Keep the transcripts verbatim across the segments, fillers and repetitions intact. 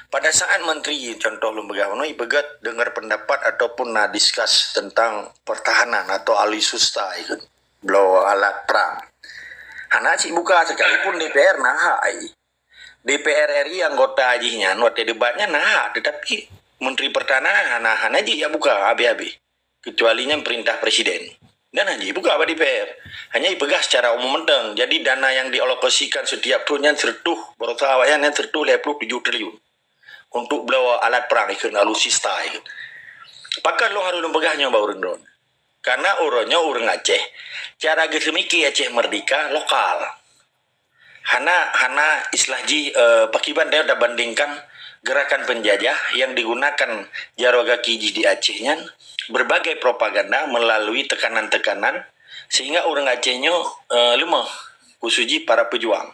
Pada saat menteri, contoh lôn peugah bunoe, ipeugah dengar pendapat ataupun na discuss tentang pertahanan atau alutsista ikheun, bloe alat perang. Hana cit buka, sekalipun D P R na hak ai. D P R R I anggota jih nyan watèe debat nyan na hak, tetapi Menteri Pertahanan hana, hana jih jak buka habéh-habéh. Kecuali nyan perintah presiden. Dan hana jibuka bak D P R. Hanya ipeugah secara umum mantong. Jadi dana yang dialokasikan setiap tahun nyan seratus, barosa awaknyan nyan seratus lhèe puluh tujuh triliun untuk bloe alat perang ikheun, alutsista ikheun. Pakon lôn harôh lôn peugah nyoe bak ureueng droen? Karena uroe nyoe ureueng Aceh, cara geuseumiké Aceh merdeka lokal. Hana, hana istilah jih, eh, pakriban tanyoe tabandingkan gerakan penjajah yang digunakan jaroe gaki jih di Aceh nyan, berbagai propaganda melalui tekanan-tekanan sehingga ureueng Aceh nyoe, eh, leumoh, khusus jih para pejuang.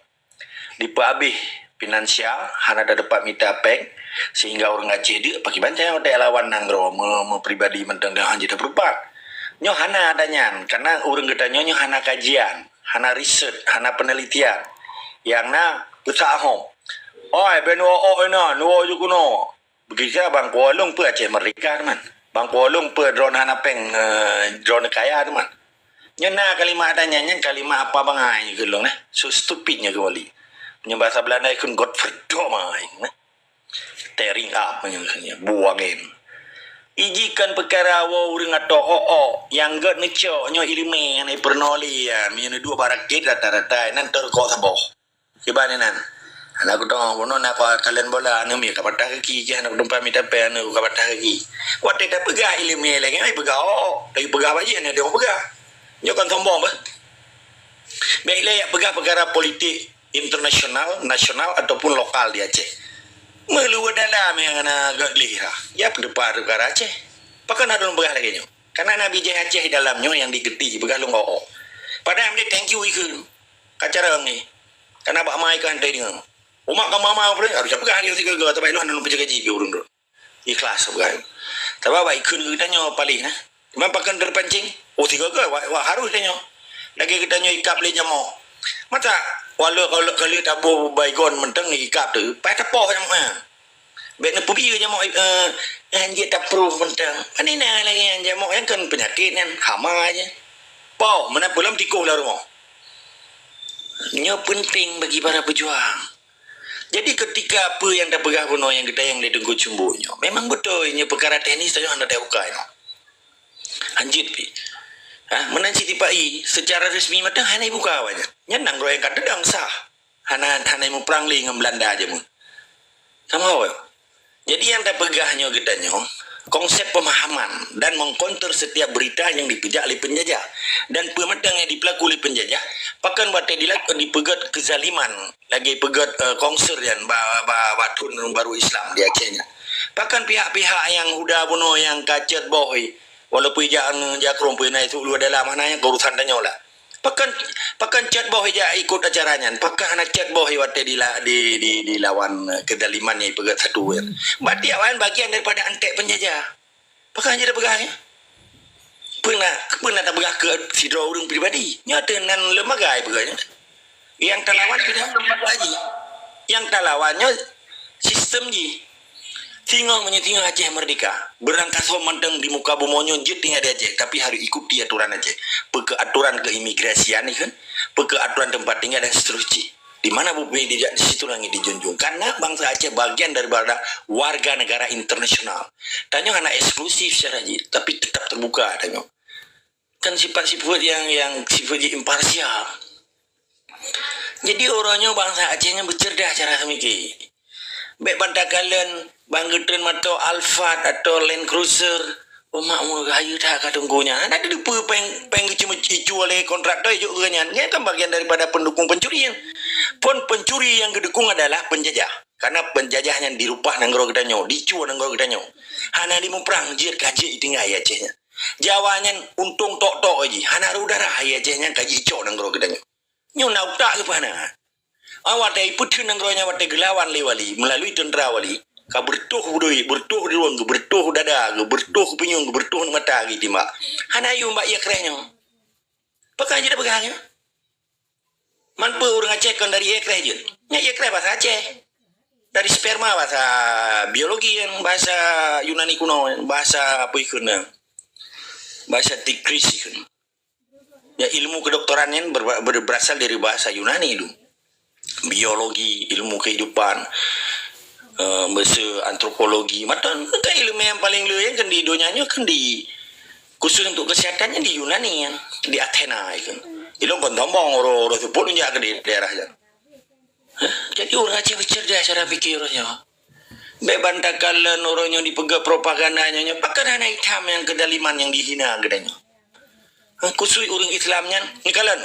Dipeuabéh finansial, hana tateupat mita péng, sehingga ureueng Aceh deuk pakriban tanyoe watèe lawan nanggroe, me-, meupribadi mantong dan hana jiteupeureupat. Nyoe hana ata nyan, karena ureueng geutanyoe nyoe hana kajian, hana riset, hana penelitian. Nyang na peusahoe. Oi, bèk neuwoe-woe inan, neuwoe ju keunoe. Beugisa bang Kuolong peue Aceh Merdeka teuma. Bang Kuolong peue droen hana péng, eh, droen kaya teuma. Nyoe na kalimat ata nyan, nyan kalimat apa bangai nyoe keu lôn, eh. So stupid nyoe keu wali. Nyoe bahasa Belanda ikheun godverdomme, eh. Tearing up nyoe, buang in. Iji kon peukara woe ureueng atau o-o nyang gèt neucok nyoe ileumèe hana ipeurunoe lé, ya. Meunyoe neuduek bak rakét rata-rata, nan teureukok saboh. Kiban inan. Aneuk kutong bunoe na kau kalen bola, aneuk mi ka patah kaki, kih aneuk kutumpah mi tapé, aneuk ka patah kaki. Watèe tapeugah ileumèe lagèe nyan, peugah, oh, tapi peugah bak jih, aneuk dia peugah. Nyoe kan sombong beh. Bèk lé jak peugah peukara politik internasional, nasional ataupun lokal di Aceh. Meuluwa dalam nyang hana gèt gleh dah. Ya peudeupat peukara Aceh. Pakon harôh lôn peugah lagèe nyoe? Karena na bijèh Aceh di dalam nyoe nyang diketik peugah lôn oh-oh. Padahai thank you ikheun. Ka carông nyoe. Karena bak ma ikheun hana deungö. Umat ka ma-ma peureueng, harôh tapeugah lé sigoe-goe, tapi lôn hana lôn peujaga jih keu ureueng droen. Ikhlas peugah. Tapi bak ikheun geutanyoe paléh na. Cuma pakon terpancing, oh sigoe-goe, wak, wak harôh tanyoe. Lagèe geutanyoe ikab lé nyamok. Masa walau kalau kali taboh baygon mantong ikab tu, paih tapoh nyamok nyan. Bèk neupeubi nyamok, eh, nyan jeuet taproof mantong. Pane na lagèe nyan nyamok nyan kan peunyakét nyan, hama je. Poh, meunan peulom tikoh lam rumoh. Nyoe penting bagi para pejuang. Jadi ketika apa nyang tapeugah bunoe nyang geutanyong lé Teungku Cumbuk nyoe, memang beutôi nyoe peukara teknis tanyoe hana teuka nyoe. Hanjeuet pih. Ha, meunan cit tipak i, secara resmi mantong hana ibuka awaknyan. Nyan nanggroe nyang ka teudong sah. Hana, hana muprang lé ngon Belanda jameun. Sama awak. Jadi nyang tapeugah nyoe geutanyoe, konsep pemahaman dan mengkonter setiap berita yang dipeujak lé penjajah. Dan peue mantong nyang dipeulaku lé penjajah, pakon watèe dilaku dipeugèt kezaliman lagèe peugèt, eh, konser nyan ba, ba, ba thôn baru Islam di Aceh nyan. Pakon pihak-pihak nyang huda bunoe nyang ka cèt boh, eh, walaupun ijak, eh, jakrong pih na itu luwa dalam hana nyang keurusan tanyoe lah. Pakon, pakon cèt boh ijak ikut acara nyan? Pakon hana cèt boh watèe dila-, di, di, dilawan, eh, kezaliman nyang ipeugèt satu nyan? Berarti awaknyan bagian daripada antek penjajah. Pakon hana tapeugah nyan? Peue na, peue na tapeugah keu sidroe ureueng pribadi? Nyoe teuh nan lembaga ipeugah nyan. Nyang talawan pih lembaga jih. Nyang talawan nyoe sistem jih. Singoh meunyoe singoh Aceh merdeka, beurangkasoe mantong di muka bumoe nyoe jeuet tinggai di Aceh, tapi harôh ikuti aturan Aceh. Peue keu aturan keimigrasian ikheun, peue keu aturan teumpat tinggai dan seterusnya. Di mana bumi dijak, di situ langit dijunjung. Karena bangsa Aceh bagian daripada warga negara internasional. Tanyoe hana eksklusif secara jih, tapi tetap terbuka tanyoe. Kan sifat-sifat nyang, nyang sifat jih imparsial. Jadi uroe nyoe bangsa Aceh nyan beuceurdah cara seumiké. Bèk ban takalon ban geutreun moto Alphard atau Land Cruiser, umat meukayu that ka teungku nyan. Hana teudeue peue péng, péng geucue-, geucue lé kontraktor ijok keu nyan. Nyan kan bagian daripada pendukung pencurian. Pun pencuri yang geudukung adalah penjajah. Karena penjajah nyan dirupah nanggroe geutanyoe, dicue nanggroe geutanyoe. Hana dimuprang, jeuet ka jeuet tinggai Aceh nyan. Jawa nyan untông tok-tok jih, hana rôh darah Aceh nyan ka jicok nanggroe geutanyoe. Nyoe na utak keu hana? Awak watèe ipeutheun nanggroe nyan watèe geulawan lé wali, melalui tentara wali, ka beureutoh beudôi, beureutoh di rueng, beureutoh dada, beureutoh pinyueng, beureutoh mata geutimbak. Hana yum bak ié kreh nyoe. Pakon jeuet peugah nyoe? Man peue ureueng Aceh kon dari ié kreh jeuet? Nyan ié kreh basa Aceh. Dari sperma bahasa biologi kan, bahasa Yunani kuno, bahasa apa ikon, bahasa Tigris ikon. Ya, ilmu kedokteran nyan ber-, ber-, berasal dari bahasa Yunani tu. Biologi, ilmu kehidupan, eh, bahasa antropologi. Mata kan ilmu yang paling le kan di dunia nyoe kan di khusus untuk kesehatan nyan di Yunani kan, di Athena kan. Ilong kon tombong orang-orang sebut jak ke di daerah kan. Jadi ureuëng Aceh cerdas cara pikir nyoe. Bèk ban takalon ureuëng nyoe dipeugah propaganda nyoe, pakon hana itam nyang keudaliman nyang dihina geutanyoe. Khusus ureuëng Islam nyan, neukalon.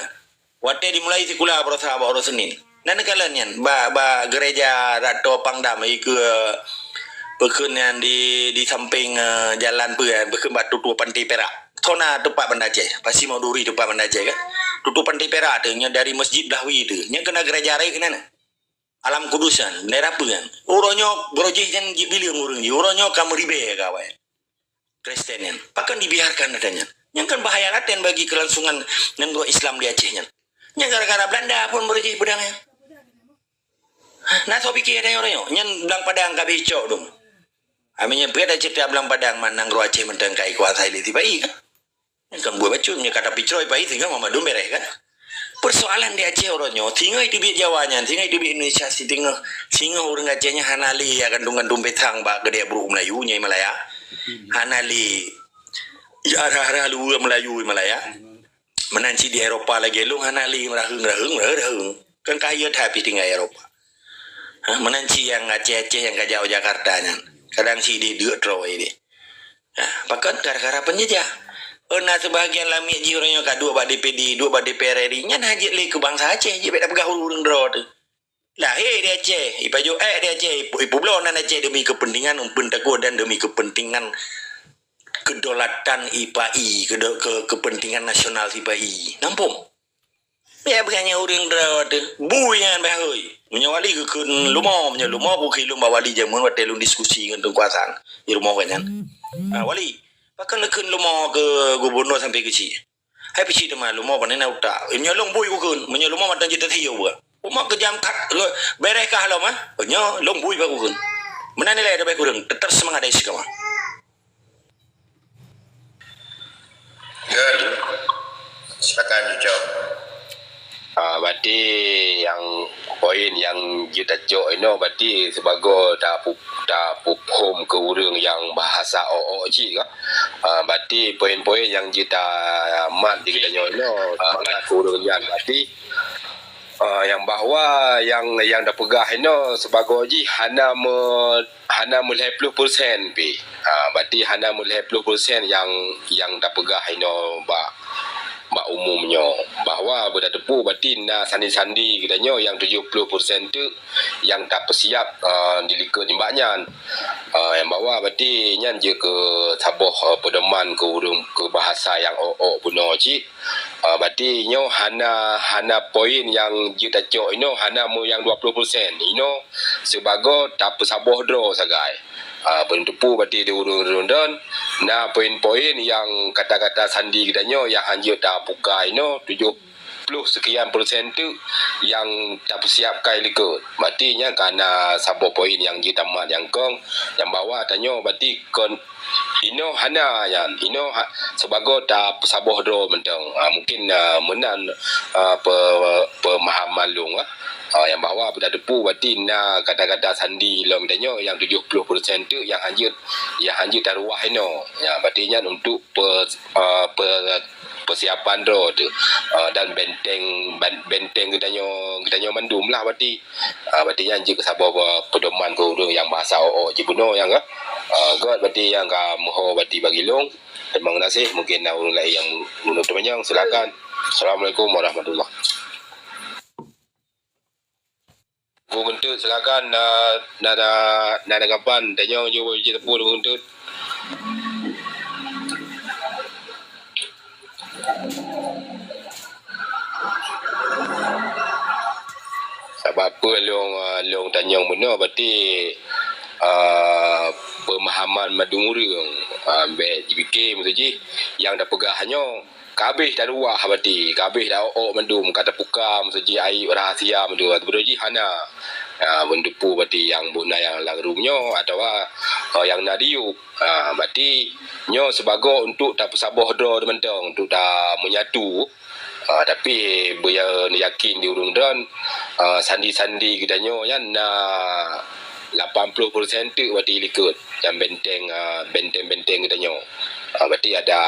Watèe dimulai sikula baroesa bak uroe Senin. Na neukalon nyan bak, bak gereja Rato Pangdam ikeue peukheun nyan di, di samping, eh, jalan peue, peukheun bak tutoe Pantai Perak. Sona teumpat Banda Aceh, pasi mau duri teumpat Banda Aceh kan. Tutoe Pantai Perak tu, nyan dari Masjid Blahui tu. Nyan keunan gereja rayeuk keunan. Alam Kudus nyan, daerah peue nyan? Uroe nyoe beurojih nyan jibileueng ureuëng jih. Uroe nyoe ka meuribèe ka awai Kristen nyan. Pakon dibiarkan ata nyan? Nyan kan bahaya laten bagi kelangsungan nanggroe Islam di Aceh nyan. Nyan gara-gara Belanda phon beurojih peudang nyan. Na soe pike ata nyan uroe nyoe? Nyan blang Padang ka bicok dum. Ami nyan peue ada cerita blang Padang man nanggroe Aceh mantong ka ikuasai lé sipa-i kan? Kan buet bacut, meunyoe ka tapicroi pai singoh mandum bereh kan? Persoalan di Aceh uroe nyoe, singoh iteubiet Jawa nyan, singoh iteubiet Indonesia, singoh, singoh ureuëng Aceh nyan hana lé ya gandong-gandong petang bak geude bruek Melayu nyan Malaya. Hana lé ya arah-arah luwa Melayu Malaya. Meunan cit di Eropa lagèe lôn hana lé meuraheueng-raheueng, meuraheueng-raheueng. Kan kaya that pih tinggai Eropa. Ha, meunan cit nyang Aceh-Aceh nyang ka jak u Jakarta nyan. Kadang cit di deuk troe deh. Ha, pakon gara-gara penjajah. Oh, na sebahagian lamiet jih ureuëng nyang ka duek bak D P D, duek bak D P R R I, nyan hana jeuet lé keu bansa Aceh, jeuet bèk tapeugah ureuëng droe teuh. Lahé di Aceh, ipajoh ék di Aceh, ipu-, ipubloe nan Aceh demi kepentingan umpeun takue dan demi kepentingan kedaulatan sipa-i, kedo-, ke-, kepentingan nasional sipa-i. Nampung. Ya, bukannya ureuëng droe teuh. Bui nyan bah hôi. Meunyoe wali geukheun lumo, meunyoe lumo ku khi lôn bak wali jameun watèe lôn diskusi ngon Teungku Hasan di rumoh geuh nyan. Ha, wali, pakon neukheun lumo keu gubunur sampoe keuchik? Hai peuchik teuma lumo pane na utak. Meunyoe lôn bui ku kheun, meunyoe lumo mantong jeuet teusiu buet. Umat keujam that, bereh kah lom, eh? Nyoe lôn bui bak ku kheun. Meunan nilai leubeh kureueng, tetap semangat dari si kawan. Good. Silakan, Cucok. Ah, berarti nyang poin nyang jeuet tacok inoe berarti sibagoe tapu-, tapuphom keu ureuëng nyang bahasa ôk-ôk cit ka. Ah, berarti poin-poin nyang jeuet tamat di geutanyoe inoe, ah, semangat keu ureuëng nyan berarti, ah, nyang bahwa nyang, nyang tapeugah inoe sibagoe jih hana me-, hana meulhèe ploh persen pih. Ha, berarti hana meulhèe ploh persen nyang, nyang tapeugah inoe bak, bak umum nyoe. Bahwa beutateupeue berarti na sandi-sandi geutanyoe nyang tujoh ploh persen teuk nyang tapeusiap, eh, di likot nibak nyan. Eh, nyang bahwa berarti nyan jeuet keu saboh, eh, peudoman keu ureuëng keu bahasa nyang ôk-ôk bunoe cit. Ah, berarti nyoe hana, hana poin nyang jeuet tacok inoe hana meu nyang dua ploh persen. Inoe sibagoe tapeusaboh droe sagai. Ah, beuneuteupeu berarti di ureuëng-ureuëng dan na poin-poin nyang kata-kata sandi geutanyoe nyang hanjeuet tabuka inoe tujoh ploh sekian persen teuk nyang tapeusiapkai likot. Berarti nyan ka na saboh poin nyang jeuet tamat nyang kong, nyang bahwa tanyoe berarti kon Inoe hana nyan. Inoe ha-, sibagoe tapeusaboh droe mantong. Ha, mungkin, ah, meunan, ah, pe-, pemahaman lôn, ah. Ah, nyang bahwa beutateupeue berarti na kata-kata sandi lom tanyoe nyang tujoh ploh persen teuk nyang hanjeuet, nyang hanjeuet taruwah inoe. Ya, berarti nyan untuk pe-, ah, pe-, persiapan droe teuh, ah, dan benteng, ban-, benteng geutanyoe, geutanyoe mandum lah berarti. Ah, berarti nyan jeuet keu saboh pe-, pedoman keu ureuëng nyang bahasa ôk-ôk jibunoe nyang ka. Ah, göt berarti nyang ka meuho berarti bagi lôn. Terima kasih. Mungkin na ureuëng laén nyang meunurot teumanyong, silakan. Assalamualaikum warahmatullahi. Gurèe Geunteut, silakan. Na, na, na, na tanggapan, tanyong jeuet, jeuet teupeu Gurèe Geunteut. Sabab peue lôn, ah, lôn tanyong bunoe, berarti, ah, pemahaman mandum ureuëng, ah, bèk jipike miseue jih nyang tapeugah nyoe ka habéh taruwah, berarti ka habéh taôk-ôk mandum, ka tabuka miseue jih aib rahsia mandum, beutôi jih hana. Ha, meunteupeu berarti nyang beuna nyang lam rueng nyoe atawa, ha, nyang na di yup. Ha, berarti nyoe sibagoe untuk tapeusaboh droe mantong, untuk tamenyatu. Ha, tapi beu ya-, neuyakin di ureueng droen, ha, sandi-sandi geutanyoe nyan na lapan ploh persen teuk berarti likot nyang benteng, ha, benteng-benteng geutanyoe. Ha, berarti ada,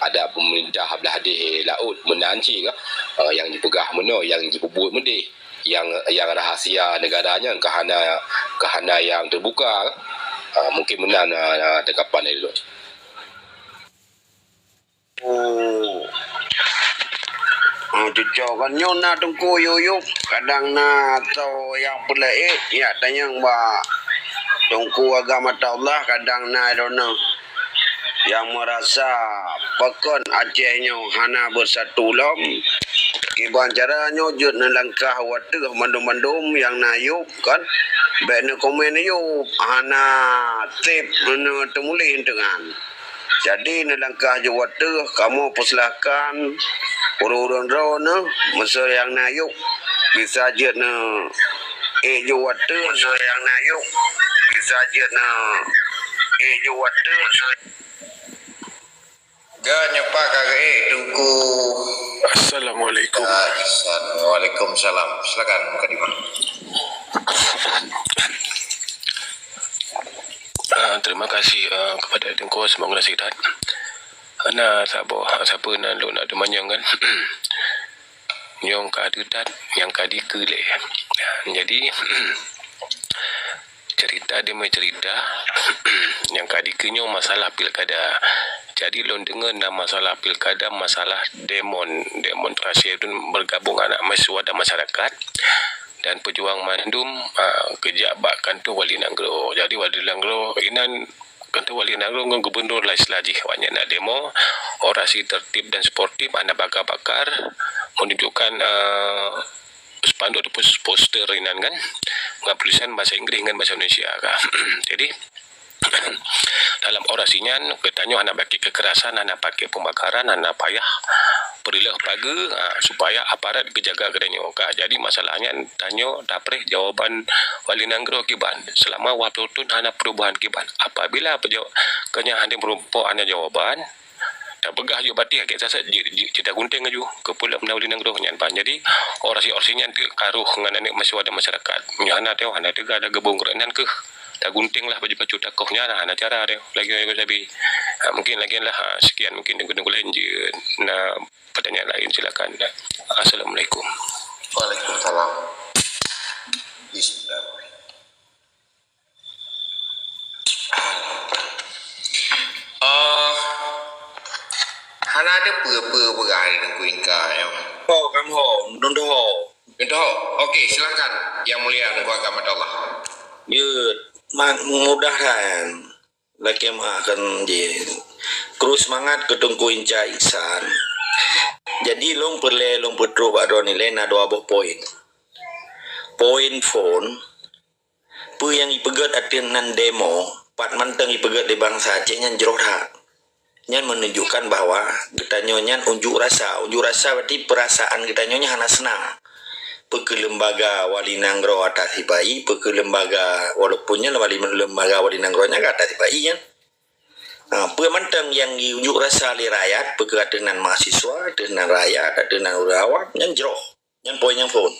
ada pemerintah blah deh laôt meunan cit, ha, nyang jipeugah meunoe, nyang jipeubuet meudeh. Nyang, nyang rahasia negara nyan ka hana, ka hana nyang teubuka. Ha, mungkin meunan, ha, tanggapan dari lôn. Oh. Oh, cucok kan nyoe na Teungku yup-yup, kadang na atau nyang peuleueh, ya tanyong bak Teungku agama Allah, kadang na, I don't know. Nyang meurasa pakon Aceh nyoe hana beusatu lom, kiban cara nyoe jeuet neulangkah u ateueh mandum-mandum nyang na yup kan, bèk neukomen yup, hana teb neuteumuléh teungan. Jadi neulangkah jeuet u ateueh, kamoe peusilahkan ureueng-ureueng droeneuh meuseu nyang na yup bisa jeuet neu ék jeuet u ateueh, meuseu nyang na yup bisa jeuet neu ék jeuet u ateueh. Ga nyoe pat ka geuék Teungku. Assalamualaikum. Ah, Ihsan. Waalaikumsalam. Silakan, Mukadimah. Ah, terima kasih, ah, kepada Teungku, semoga sehat. Nah, saboh, ah, siapa nan lôn nak teumanyong kan? Nyang ka teutat, nyang ka dikeue lé. Jadi, cerita demi cerita, nyang ka dikeue nyoe masalah pilkada. Jadi, lôn deungoe na masalah pilkada, masalah demon, demonstrasi itu bergabung anak mahasiswa dan masyarakat dan pejuang mandum, ah, geujak bak kantor wali nanggroe. Jadi, wali nanggroe inan kantor wali nanggroe ngon gubernur laén sila jih. Awaknyan na demo, orasi tertib dan sportif, hana bakar-bakar, menunjukkan, eh, spanduk ataupun poster inan kan, ngon tulisan bahasa Inggris ngon bahasa Indonesia ka. Jadi, dalam orasi nyan, geutanyoe hana pakai kekerasan, hana pakai pembakaran, hana payah peureuleueh pageue, ha, supaya aparat geujaga geutanyoe ka. Jadi, masalah nyan tanyoe tapreh jawaban wali nanggroe kiban. Selama dua puluh thon hana perubahan kiban. Apabila pejaw-, keunyan hana meurumpok hana jawaban, tapeugah jeuet batéh, agak saset, ji-, ji-, jeuet tagunténg laju. Keupeuleueh meunan wali nanggroe nyan ban. Jadi, orasi-orasi nyan teuk karoh ngon aneuk mahasiswa dan masyarakat. Nyoe hana teuh, hana teuga ada geubong keureuen nyan keuh. Tagunténg lah baju pacu takoh nyan, hana cara teuh. Lagi, lagi sabe. Ha, mungkin lagi lah, ha, sekian mungkin Teungku-teungku laén jeuet na pertanyaan lain, silakan. Assalamualaikum. Waalaikumsalam. Bismillahirrahmanirrahim. Ah, hana ada peue-peue peugah di Teungku Inca nyoe. Ho, kamoe ho, dum ho. Dum ho. Okey, silakan. Yang Mulia Teungku Agama Allah. Jeuet, mak mudah kan. Lakée meu'ah kan jih. Terus semangat keu Teungku Inca Ihsan. Jadi, lôn peureulée lôn peutrok bak droeneuh lé na dua boh poin. Poin phon, peue nyang jipeugét ateueh nan demo, pat mantong jipeugét lé bansa Aceh nyan jroh that. Nyan menunjukkan bahwa geutanyoe nyan unjuk rasa. Unjuk rasa berarti perasaan geutanyoe nyan hana seunang. Peu keuh lembaga wali nanggroe atas sipa-i, peu keuh lembaga, walaupun nyan wali, lembaga wali nanggroe nyan ka atas sipa-i nyan. Ha, peue mantong nyang jiunjuk rasa lé rakyat, peu keuh ateueh nan mahasiswa, ateueh nan rakyat, ateueh nan ureueng awam, nyan jroh. Nyan poin nyang phon.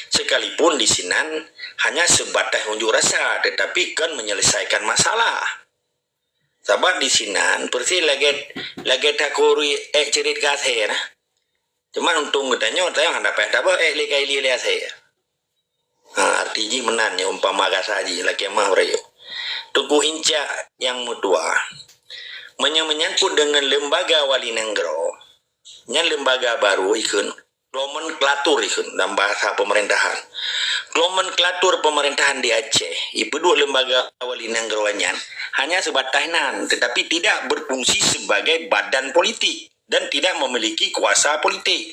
Sekalipun di sinan hanya sebatas unjuk rasa, tetapi kon menyelesaikan masalah. Sabab di sinan persis lagée, lagée takuri ék ceurit keu asée nah. Cuma untông geutanyoe, tanyoe hana payah tabeuet ék lé ka ilée lé asée. Ha, arti jih meunan nyoe umpama gasa jih lakée meu'ah beurayeuk. Teungku Inca nyang meutuwa, meunyoe meunyangkot deungon lembaga wali nanggroe, nyan lembaga barô ikheun, nomenklatur ikheun dalam bahasa pemerintahan. Nomenklatur pemerintahan di Aceh, ipeuduek lembaga wali nanggroe nyan hanya sebatas nan, tetapi tidak berfungsi sebagai badan politik dan tidak memiliki kuasa politik.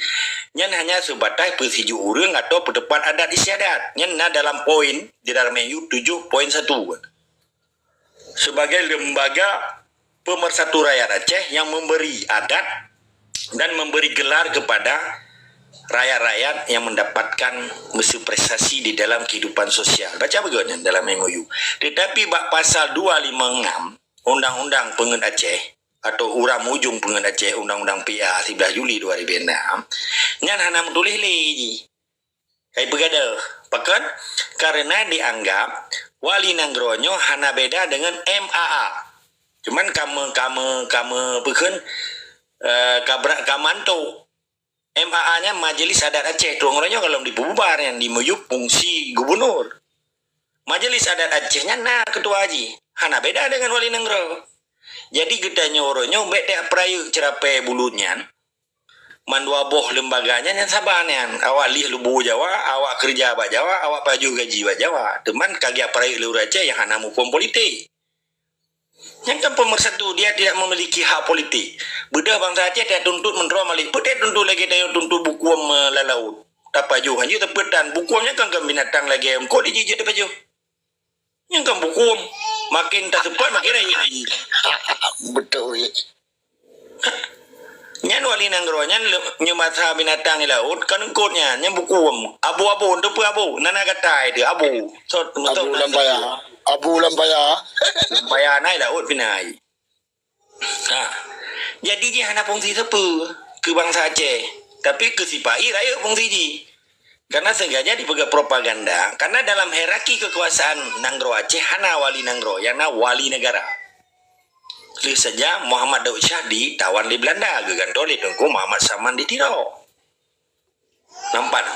Nyan hanya sebatas peusijuek ureueng atau peuteupat adat istiadat. Nyan na dalam poin di dalam M U tujuh poin satu. Sebagai lembaga pemersatu rakyat Aceh yang memberi adat dan memberi gelar kepada rakyat-rakyat yang mendapatkan meusu prestasi di dalam kehidupan sosial. Baca beugét nyan dalam M O U. Tetapi bak pasal dua lima enam Undang-Undang Peungeuet Aceh atau uram ujong Peungeuet Aceh, Undang-Undang P A siblaih Juli dua ribu enam, nyan hana meutuléh lé jih. Kai peugadeuh. Pakon? Karena dianggap wali nanggroe nyoe hana beda dengan M A A. Cuman kame, kame, kame peukheun, eh, kabrak kamanto. M A A nyan Majelis Adat Aceh, tueng uroe nyoe ka lom dipeububar, nyan dimeuyueb fungsi gubunur. Majelis Adat Aceh nyan na keutua jih, hana beda dengan wali nanggroe. Jadi geutanyoe uroe nyoe bék tapeurayeuk ceurapée bulut nyan, mandua boh lembaga nyan nyang saban nyan. Awak lieh lubu Jawa, awak keureuja bak Jawa, awak pajoh gaji bak Jawa. Teuma ka geujak peurayeuk lé ureuëng Aceh nyang hana muphom politik. Nyan kan pemersatu, dia tidak memiliki hak politik. Beudôh bansa Aceh tatuntut meuntroe malék. Peue tatuntut lagée tanyoe tuntut bukuem, eh, lam laôt. Tapajoh, hanjeuet tapeutan. Bukuem nyan kan, kan binatang lagée eungkôt, jijeuet tapajoh. Nyan kan bukuem. Makin taseupôt, makin rayeuk. Beutôi. Nyan wali nanggroe nyan le-, nyoe masa binatang di laôt, kan eungkôt nyan, nyan bukuem. Abu-abu, teupeue abu? Nana gatai teuh, abu. Sot, abu sot lam paya. Abu lam paya. Lam paya na i laôt pih na i. Ha. Jadi jih hana fungsi sapeue keu bansa Aceh, tapi keu sipa-i rayeuk fungsi jih. Karena sengaja dipeugah propaganda, karena dalam hierarki kekuasaan nanggroe Aceh hana wali nanggroe, nyang na wali negara. Lheueh saja Muhammad Daud Shah ditawan lé Belanda, geugantoe lé Teungku Muhammad Saman di Tiro. Nampak?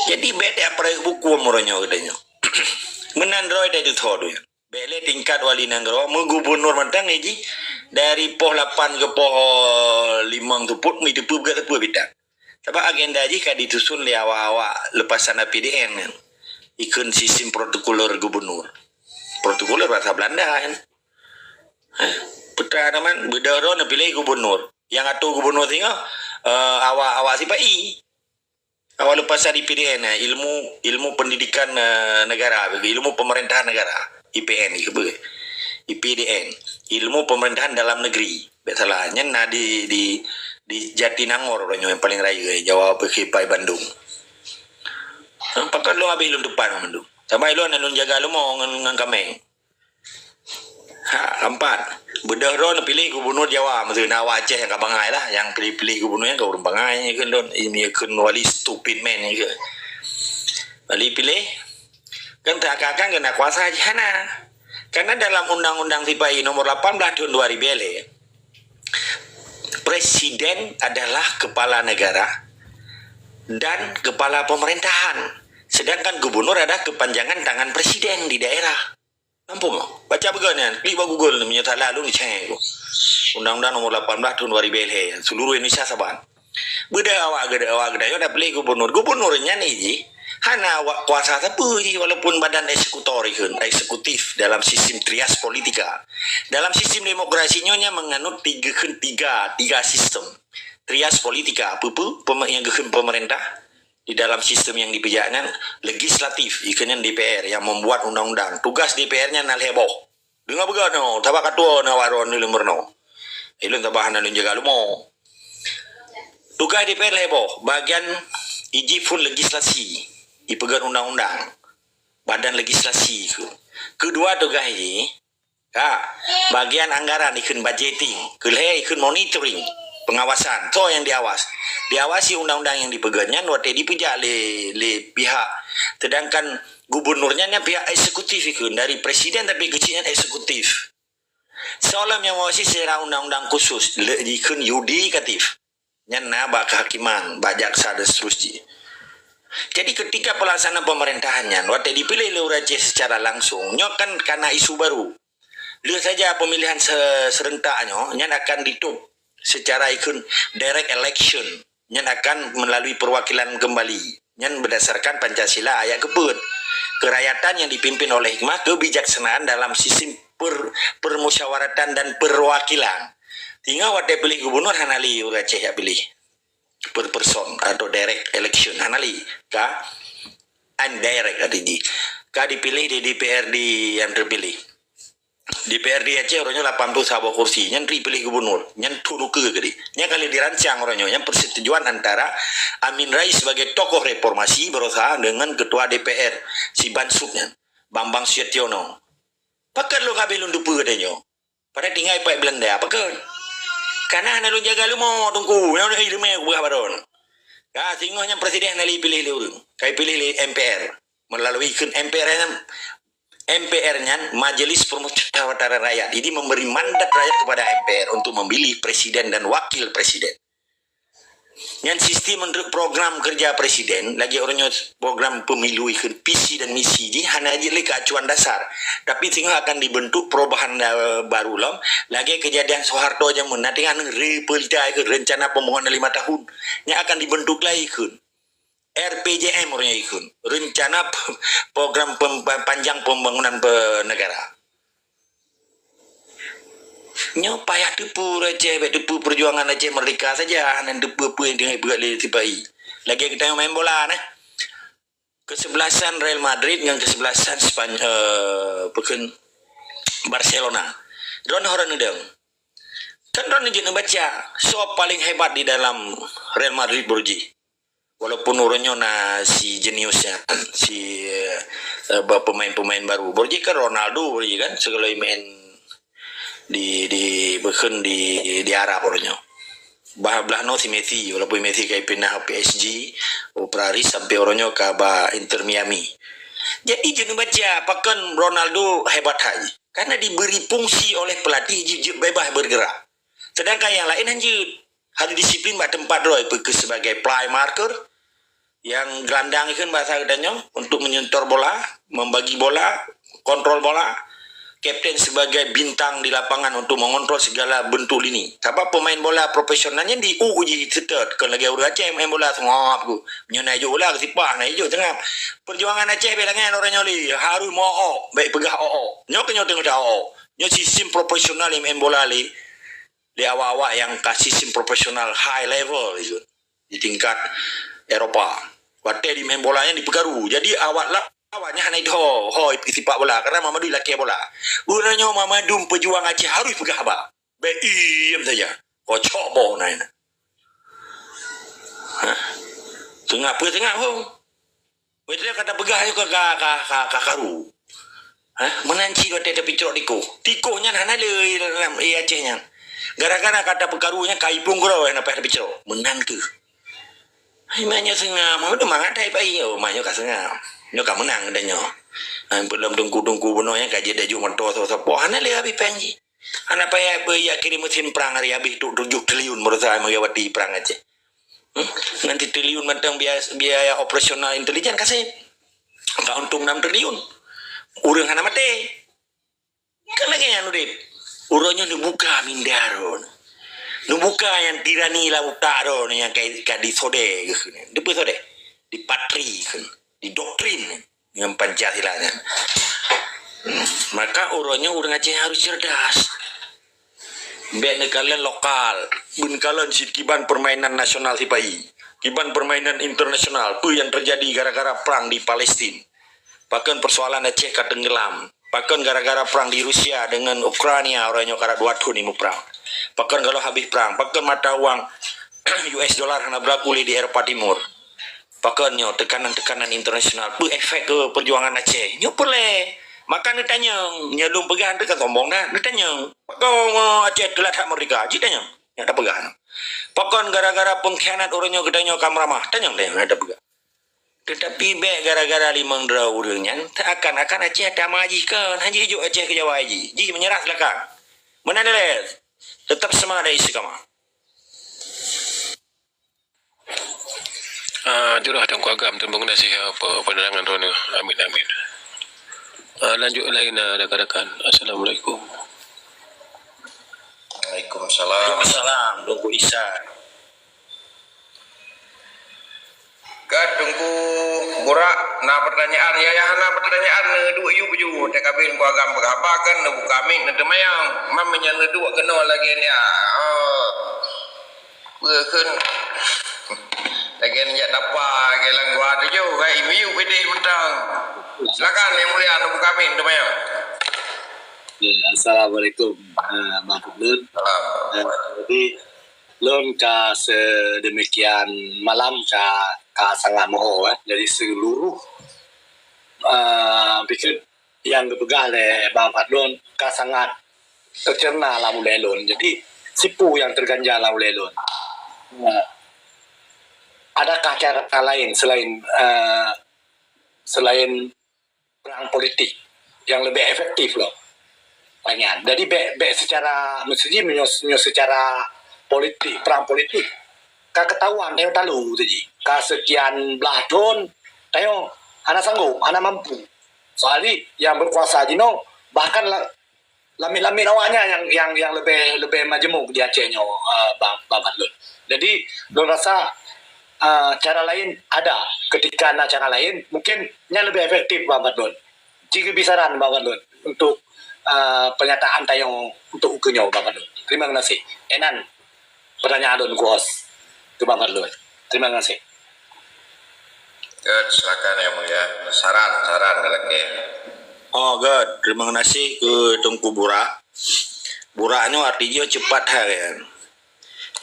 Jadi bék tapeurayeuk bukuem uroe nyoe geutanyoe. Meunan droe dai tutho tu. Bék lé tingkat wali nanggroe, meugubunur mantong lé jih, dari poh lapan keu poh limong teupot, meuteupeue gét teupeu bitan. Sabab agenda jih ka disusun lé awak-awak leupasan A P D N kan. Ikheun sistem protokoler gubunur. Protokoler bahasa Belanda kan. Hah? Putra Raman, beudôh droe neupiléh gubunur. Nyang atô gubunur singoh, eh, awak-awak sipa-i. Awak leupasan I P D N, eh, ilmu, ilmu pendidikan, eh, negara, ilmu pemerintahan negara, I P N, I P D N, ilmu pemerintahan dalam negeri. Bék salah, nyan na di, di, di Jatinangor uroe nyoe nyang paleng rayeuk, eh, Jawa Pesisir Bandung. Hah, pakon lôn habéh lôn teupan mandum. Sama ilôn na lôn jaga leumo ngon, ngon kameng. Ha, keempat. Beudôh droe neupiléh gubunur Jawa, maksud na awak Aceh nyang ka bangai lah, nyang piléh-piléh gubunur nyan ka ureuëng bangai, nyan kheun lôn, ini kheun wali stupid man nyan kheun. Wali piléh, kan seakan-akan keunan kuasa jih hana. Karena dalam Undang-Undang Sipa-i nomor lapan belas tahun dua ribu lhèe, presiden adalah kepala negara dan kepala pemerintahan. Sedangkan gubernur adalah kepanjangan tangan presiden di daerah. Nampak tak? Baca beugét nyan, klik bak Google ni, meunyoe salah lôn cek ku. Undang-Undang Nomor lapan belas Tahun dua ribu lhèe, seluruh Indonesia saban. Beudôh awak geuda-, awak geutanyoe tapiléh gubernur. Gubernur nyan jih hana awak kuasa sapeue jih, walaupun badan eksekutor ikheun, eksekutif dalam sistem trias politika. Dalam sistem demokrasi nyoe nyan menganut tiga, kheun tiga, tiga sistem. Trias politika, peue-peue, peme-, nyang geukheun pemerintah, di dalam sistem nyang dipeujak nyan, legislatif, ikheun nyan D P R nyang membuat undang-undang. Tugas D P R nyan na lhèe boh. Deungoe beugét nyoe, sabab ka tuwo na awak droe leumeureunoe. Ilôn sabab hana lôn jaga leumo. Tugas D P R lhèe boh, bagian iji phôn legislasi, ipeugét undang-undang, badan legislasi keu. Keudua tugas jih, ka, bagian anggaran ikheun budgeting, keulhèe ikheun monitoring, pengawasan. Soe nyang diawas? Diawasi undang-undang nyang dipeugét nyan watèe dipeujak lé, lé pihak. Sedangkan gubernur nyan, nyan pihak eksekutif ikheun, dari presiden tapi keuchik nyan eksekutif. Soe lom nyang mengawasi secara undang-undang khusus, le-, ikheun yudikatif. Nyan na bak kehakiman, bak jaksa dan seterusnya. Jadi ketika pelaksanaan pemerintahan nyan, watèe dipiléh lé ureueng Aceh secara langsung, nyoe kan kana isu baru. Lheueh saja pemilihan se-, serentak nyoe, nyan akan ditôb secara ikheun direct election. Nyan akan melalui perwakilan kembali. Nyan berdasarkan Pancasila ayat keupeuet. Kerakyatan yang dipimpin oleh hikmah, kebijaksanaan dalam sistem per-, permusyawaratan dan perwakilan. Sehingga watèe piléh gubernur hana lé ureueng Aceh jak piléh. Per person atau direct election hana lé. Ka indirect ka jih. Ka dipiléh di D P R D yang terpilih. D P R D Aceh uroe nyoe lapan ploh saboh kursi, nyan ri piléh gubunur, nyan thon ukeue keudeh. Nyan ka lheueh dirancang uroe nyoe, nyan persetujuan antara Amin Rais sebagai tokoh reformasi berusaha dengan ketua D P R si Bansud nyan, Bambang Sutiono. Pakon lôn habéh lôn teupeue geutanyoe? Padahai tinggai pat Belanda, pakon? Kana hana lôn jaga leumo, Teungku, nyang udah ileumé kupeugah baron. Ka singoh nyan presiden hana lé piléh lé ureueng, ka ipiléh lé M P R. Melalui kheun M P R nyan, M P R nyan Majelis Permusyawaratan Rakyat. Jadi memberi mandat rakyat kepada M P R untuk memilih presiden dan wakil presiden. Nyan sistem menurut program kerja presiden, lagèe uroe nyoe program pemilu ikheun visi dan misi jih hana jeuet lé keu acuan dasar. Tapi singoh akan dibentuk perubahan, eh, baru lom, lagèe kejadian Soeharto jameun na teuka reupeulitai keu rencana pembangunan lima tahun. Nyan akan dibentuk lagi kheun. R P J M uroe nyoe ikheun, rencana p-, program pem-, panjang pembangunan pe-, negara. Nyoe payah teupeue ureueng Aceh, bèk teupeue perjuangan Aceh Merdeka saja, hana teupeue peue nyang teungoh ipeugah lé sipai. Lagèe geutanyoe main bola nah. Kesebelasan Real Madrid ngon kesebelasan Spanyol, eh, peue kheun, Barcelona. Droeneuh uroe nyoe dong. Kan droeneuh jeuet neubaca, soe paling hebat di dalam Real Madrid baroe jih. Walaupun uroe nyoe na si jenius nyan, si, eh, ba-, pemain-pemain baru. Baroe jih kan Ronaldo, baroe jih kan, segala main di, di, peue kheun di, di Arab uroe nyoe. Bah, blah nyoe si Messi, walaupun Messi ka pinah P S G, u Paris sampai uroe nyoe ka ba Inter Miami. Jadi, jeuet neubaca, pakon Ronaldo hebat hai. Karena diberi fungsi oleh pelatih, jeuet bebas bergerak. Sedangkan nyang laén han jeuet. Harus disiplin bak teumpat droe, peue kheun sebagai playmaker, nyang gelandang ikheun bahasa geutanyoe, untuk menyentor bola, membagi bola, kontrol bola. Kapten sebagai bintang di lapangan untuk mengontrol segala bentuk lini. Sabab pemain bola profesional nyan di u jih seutôt, kon lagèe ureueng Aceh main bola seungab ku. Nyoe na ijok bola, geusipah, na ijok seungab. Perjuangan Aceh bèk lagèe nyan uroe nyoe lé, harus meu'ok-ok, bèk peugah ok-ok. Nyoe keuh nyoe teungoh ta-ok-ok. Nyoe sistem profesional nyang main bola lé. Lé awak-awak nyang ka sistem profesional high level ikheun di tingkat Eropa. Watèe di main bola nyan dipeukaru. Jadi awak la-, awak nyan hana itho, ho, sipak bola. Karena Mamadou lakèe bola. Uroe nyoe Mamadou peujuang Aceh harus peugah haba. Bèk iem saja. Kocok boh na. Hah? Teungoh peue teungoh ho? Beutôi ka tapeugah nyoe ka, ka, ka, ka, ka karu. Hah? Meunan cit watèe tapicrok tikoh. Tikoh nyan hana le lam, eh, Aceh nyan. Gara-gara ka tapeukaru nyan, ka iplueng keudroe hana payah tapicrok. Meunan keuh. Hai, mak nyoe seungab, meunan mangat hai pai. Oh, mak nyoe ka seungab. Nyoe ka meunang geutanyoe. Hai, peulom teungku-teungku bunoe nyan ka jeuet tajok moto sapo-sapo. Hana le habéh péng jih. Hana payah beuyak kirim mesin prang hari habéh tu tujoh triliun meurasa meugawati prang Aceh. Hmm? Ngon triliun mantong biaya, biaya operasional intelijen ka sép. Ka untông enam triliun. Ureueng hana maté. Kan lagèe nyan udép. Uroe nyoe neubuka minda droe. Neubuka nyang tirani lam utak droe nyang ka, ka disodé geuh. Dipeusodé. Dipatri geuh. Didoktrin. Ngon Pancasila nyan. Hmm, maka uroe nyoe ureueng Aceh harus cerdas. Bèk neukalon lokal, beukalon cit kiban permainan nasional sipai, kiban permainan internasional. Peue nyang teujadi gara-gara prang di Palestina? Pakon persoalan Aceh ka teunggeulam? Pakon gara-gara prang di Rusia deungon Ukraina uroe nyoe karab dua thôn imeung prang? Pakon goh lom habéh prang? Pakon mata uang U S dollar hana beulaku lé di Eropa Timur? Pakon nyoe tekanan-tekanan internasional? Peue efek keu perjuangan Aceh? Nyoe peureulèe. Maka neutanyong, nyoe lôn peugah teuh ka sombong that, neutanyong. Pakon Aceh teulat that merdeka? Jitanyong. Nyak tapeugah nyoe. Pakon gara-gara pengkhianat uroe nyoe geutanyoe ka meuramah? Tanyong deh, nyak tapeugah. Tetapi bèk gara-gara limong droe ureueng nyan, seakan-akan Aceh tamah jih kon, hana jijok Aceh keu Jawa jih. Jih meunyeurah silakan. Meunan lé, tetap semangat dan istiqamah. Ah, jurah Teungku Agam, terima kasih, ah, pe-, penerangan droeneuh. Amin, amin. Ah, lanjut lain, ah, rakan-rakan. Assalamualaikum. Waalaikumsalam. Waalaikumsalam, Teungku Isa. Ka Teungku Burak na pertanyaan, ya, ya, hana pertanyaan, neuduek yub ju. Teungku Agam peugah haba kan, neubuka mik, neuteumayang. Mam meunyan neuduek keunoe lagèe nyan. Oh. Peue kheun? Lagèe nyan jak tapa, lagèe lam gua tujoh, kai miyueb idéh mantong. Silakan, Yang Mulia, neubuka mik, neuteumayang. Assalamualaikum, eh, Bang Fadlun. Eh, jadi, lôn ka sedemikian malam ka, ka sangat moho, eh. Jadi, seluruh, eh, pikir nyang geupeugah lé Bang Fadlun ka sangat teuceurna lam ulée lôn. Jadi, sipu nyang teuganjang lam ulée lôn. Eh, adakah cara lain selain, eh, selain perang politik nyang leubeh efektif lom. Nyan. Jadi, bèk, bèk secara, maksud jih, meunyoe, meunyoe secara politik, perang politik, ka ketahuan tanyoe talu tu jih. Ka sekian blah thon, tanyoe hana sanggob, hana mampu. Soalnya nyang berkuasa jinoe, bahkan la-, lamit-lamit awaknyan nyang, nyang, nyang leubeh, leubeh majeumu di Aceh nyoe, eh, Bang, Bang Fadlun. Jadi, lôn rasa, eh, cara lain ada. Ketika na cara lain, mungkin nyan leubeh efektif, Bang Fadlun. Ci geubi saran, Bang Fadlun, untuk, eh, pernyataan tanyoe untuk ukeue nyoe, Bang Fadlun. Terima kasih. Inan pertanyaan lôn keu host, keu Bang Fadlun. Terima kasih. Good, silakan Yang Mulia. Saran, saran lagi. Oh, good. Terima kasih keu Teungku Burak. Burak nyoe arti jih cepat hai, kan.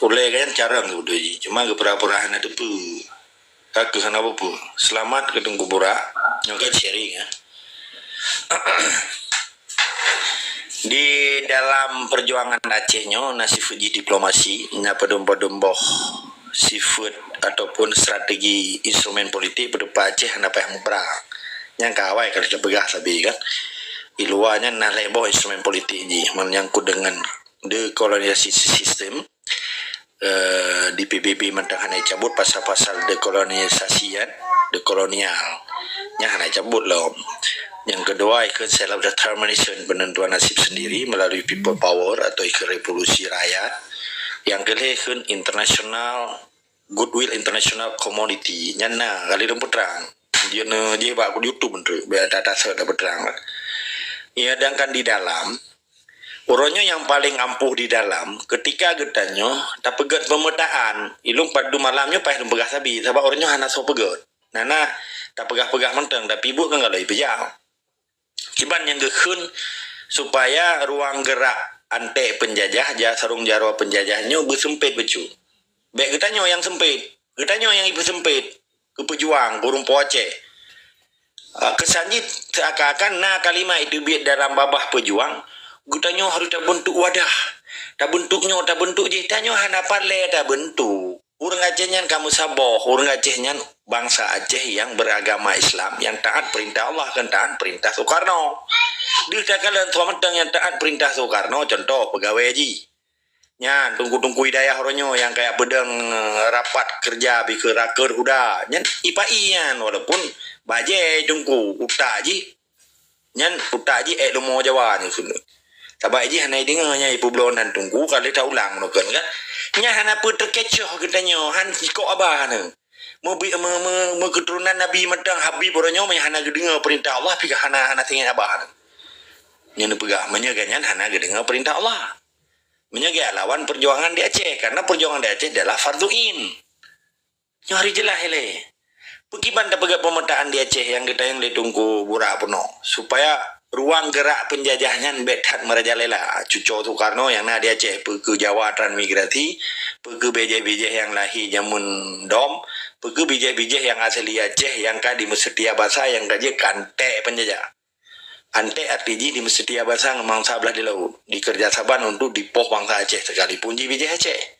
Ulée kan carông geubeudôh jih, cuma geupura-pura hana teupeue. Ka keuh hana peue-peue. Seulamat keu Teungku Burak. Nyoe kan sharing, ya. Di dalam perjuangan Aceh nyoe na sifeuet jih diplomasi, na padum-padum boh sifeuet ataupun strategi instrumen politik peuteupah Aceh hana payah muprang. Nyang ka awai ka lheueh tapeugah sabe kan. Di luwa nyan na lhée boh instrumen politik jih menyangkut dengan dekolonialisasi sistem. Eh, di P B B mantong hana icabut pasal-pasal dekolonialisasi, kan, dekolonial. Nyan hana icabut lom. Nyang keudua ikheun self determination, penentuan nasib sendiri melalui people power atau ikheun revolusi rakyat. Nyang keulhée ikheun international, goodwill international community. Nyan na kali lôn peutrang. Jeuet jih bak YouTube tu, biar data saya dah peutrang. Ya, sedangkan di dalam, uroe nyoe nyang paleng ampuh di dalam, ketika geutanyoe tapeugét peumeutaan, ilôn padum malam nyoe paih lôn peugah sabe, sabab uroe nyoe hana soe peugét. Nana tapeugah-peugah mantong, tapi buet kan galak ipeujaweueb. Kiban nyang geukheun supaya ruang gerak antek peunjajah, ja sarong jaroe peunjajah nyoe beuseumpét bacut. Bék geutanyoe nyang seumpét, geutanyoe nyang ipeuseumpét. Geupeujuang ureuëng po Aceh. Ah, keusan jih seakan-akan na kalimat itu biet dalam babah peujuang, geutanyoe harus tabeuntuk wadah, tabeuntuk nyoe, tabeuntuk jih, tanyoe hana palée tabeuntuk. Ureuëng Aceh nyan ka meusaboh, ureuëng Aceh nyan bansa Aceh nyang beragama Islam, nyang taat perintah Allah, kon taat perintah Soekarno. Deuh takalon soe mantong nyang taat perintah Soekarno, contoh peugawée jih. Nyan, teungku-teungku hidayah uroe nyoe nyang kaya peudong, eh, rapat kerja bikeue raker huda. Nyan ipai nyan, walaupun bajée teungku, utak jih. Nyan utak jih ék lumo Jawa nyan keuneuk. Sabab jih hana ideungoe nyan ipeubloe nan teungku, ka lheueh taulang nyoe kan. Nyan hana peue teukecoh geutanyoe, han sikok abah nyoe. Meubi-, me-, me-, meukeuturonan Nabi mantong Habib uroe nyoe, meunyo hana geudeungoe peurintah Allah, pih hana, hana singoh abah nyoe. Nyan neupeugah, meunyo geuhnyan hana geudeungoe peurintah Allah. Meunyoe geuh lawan perjuangan di Aceh, karena perjuangan di Aceh adalah fardhu ain. Nyoe hari jeulaih ilée. Peukiban tapeugét peumeutaan di Aceh nyang geutanyong lé Teungku Burak peunoh, supaya ruang gerak peunjajah nyan bék that meurajalela. Cuco Soekarno nyang na di Aceh, peue keuh Jawa transmigrasi, peue keuh bijéh-bijéh nyang lahé jameun dom, peue keuh bijéh-bijéh nyang asli Aceh nyang ka dimeuseutia basa nyang ka jeuet keu antek peunjajah. Antek arti jih dimeuseutia basa ngon bansa blah di laôt, dikeureuja saban untuk dipoh bansa Aceh, sekalipun jih bijéh Aceh.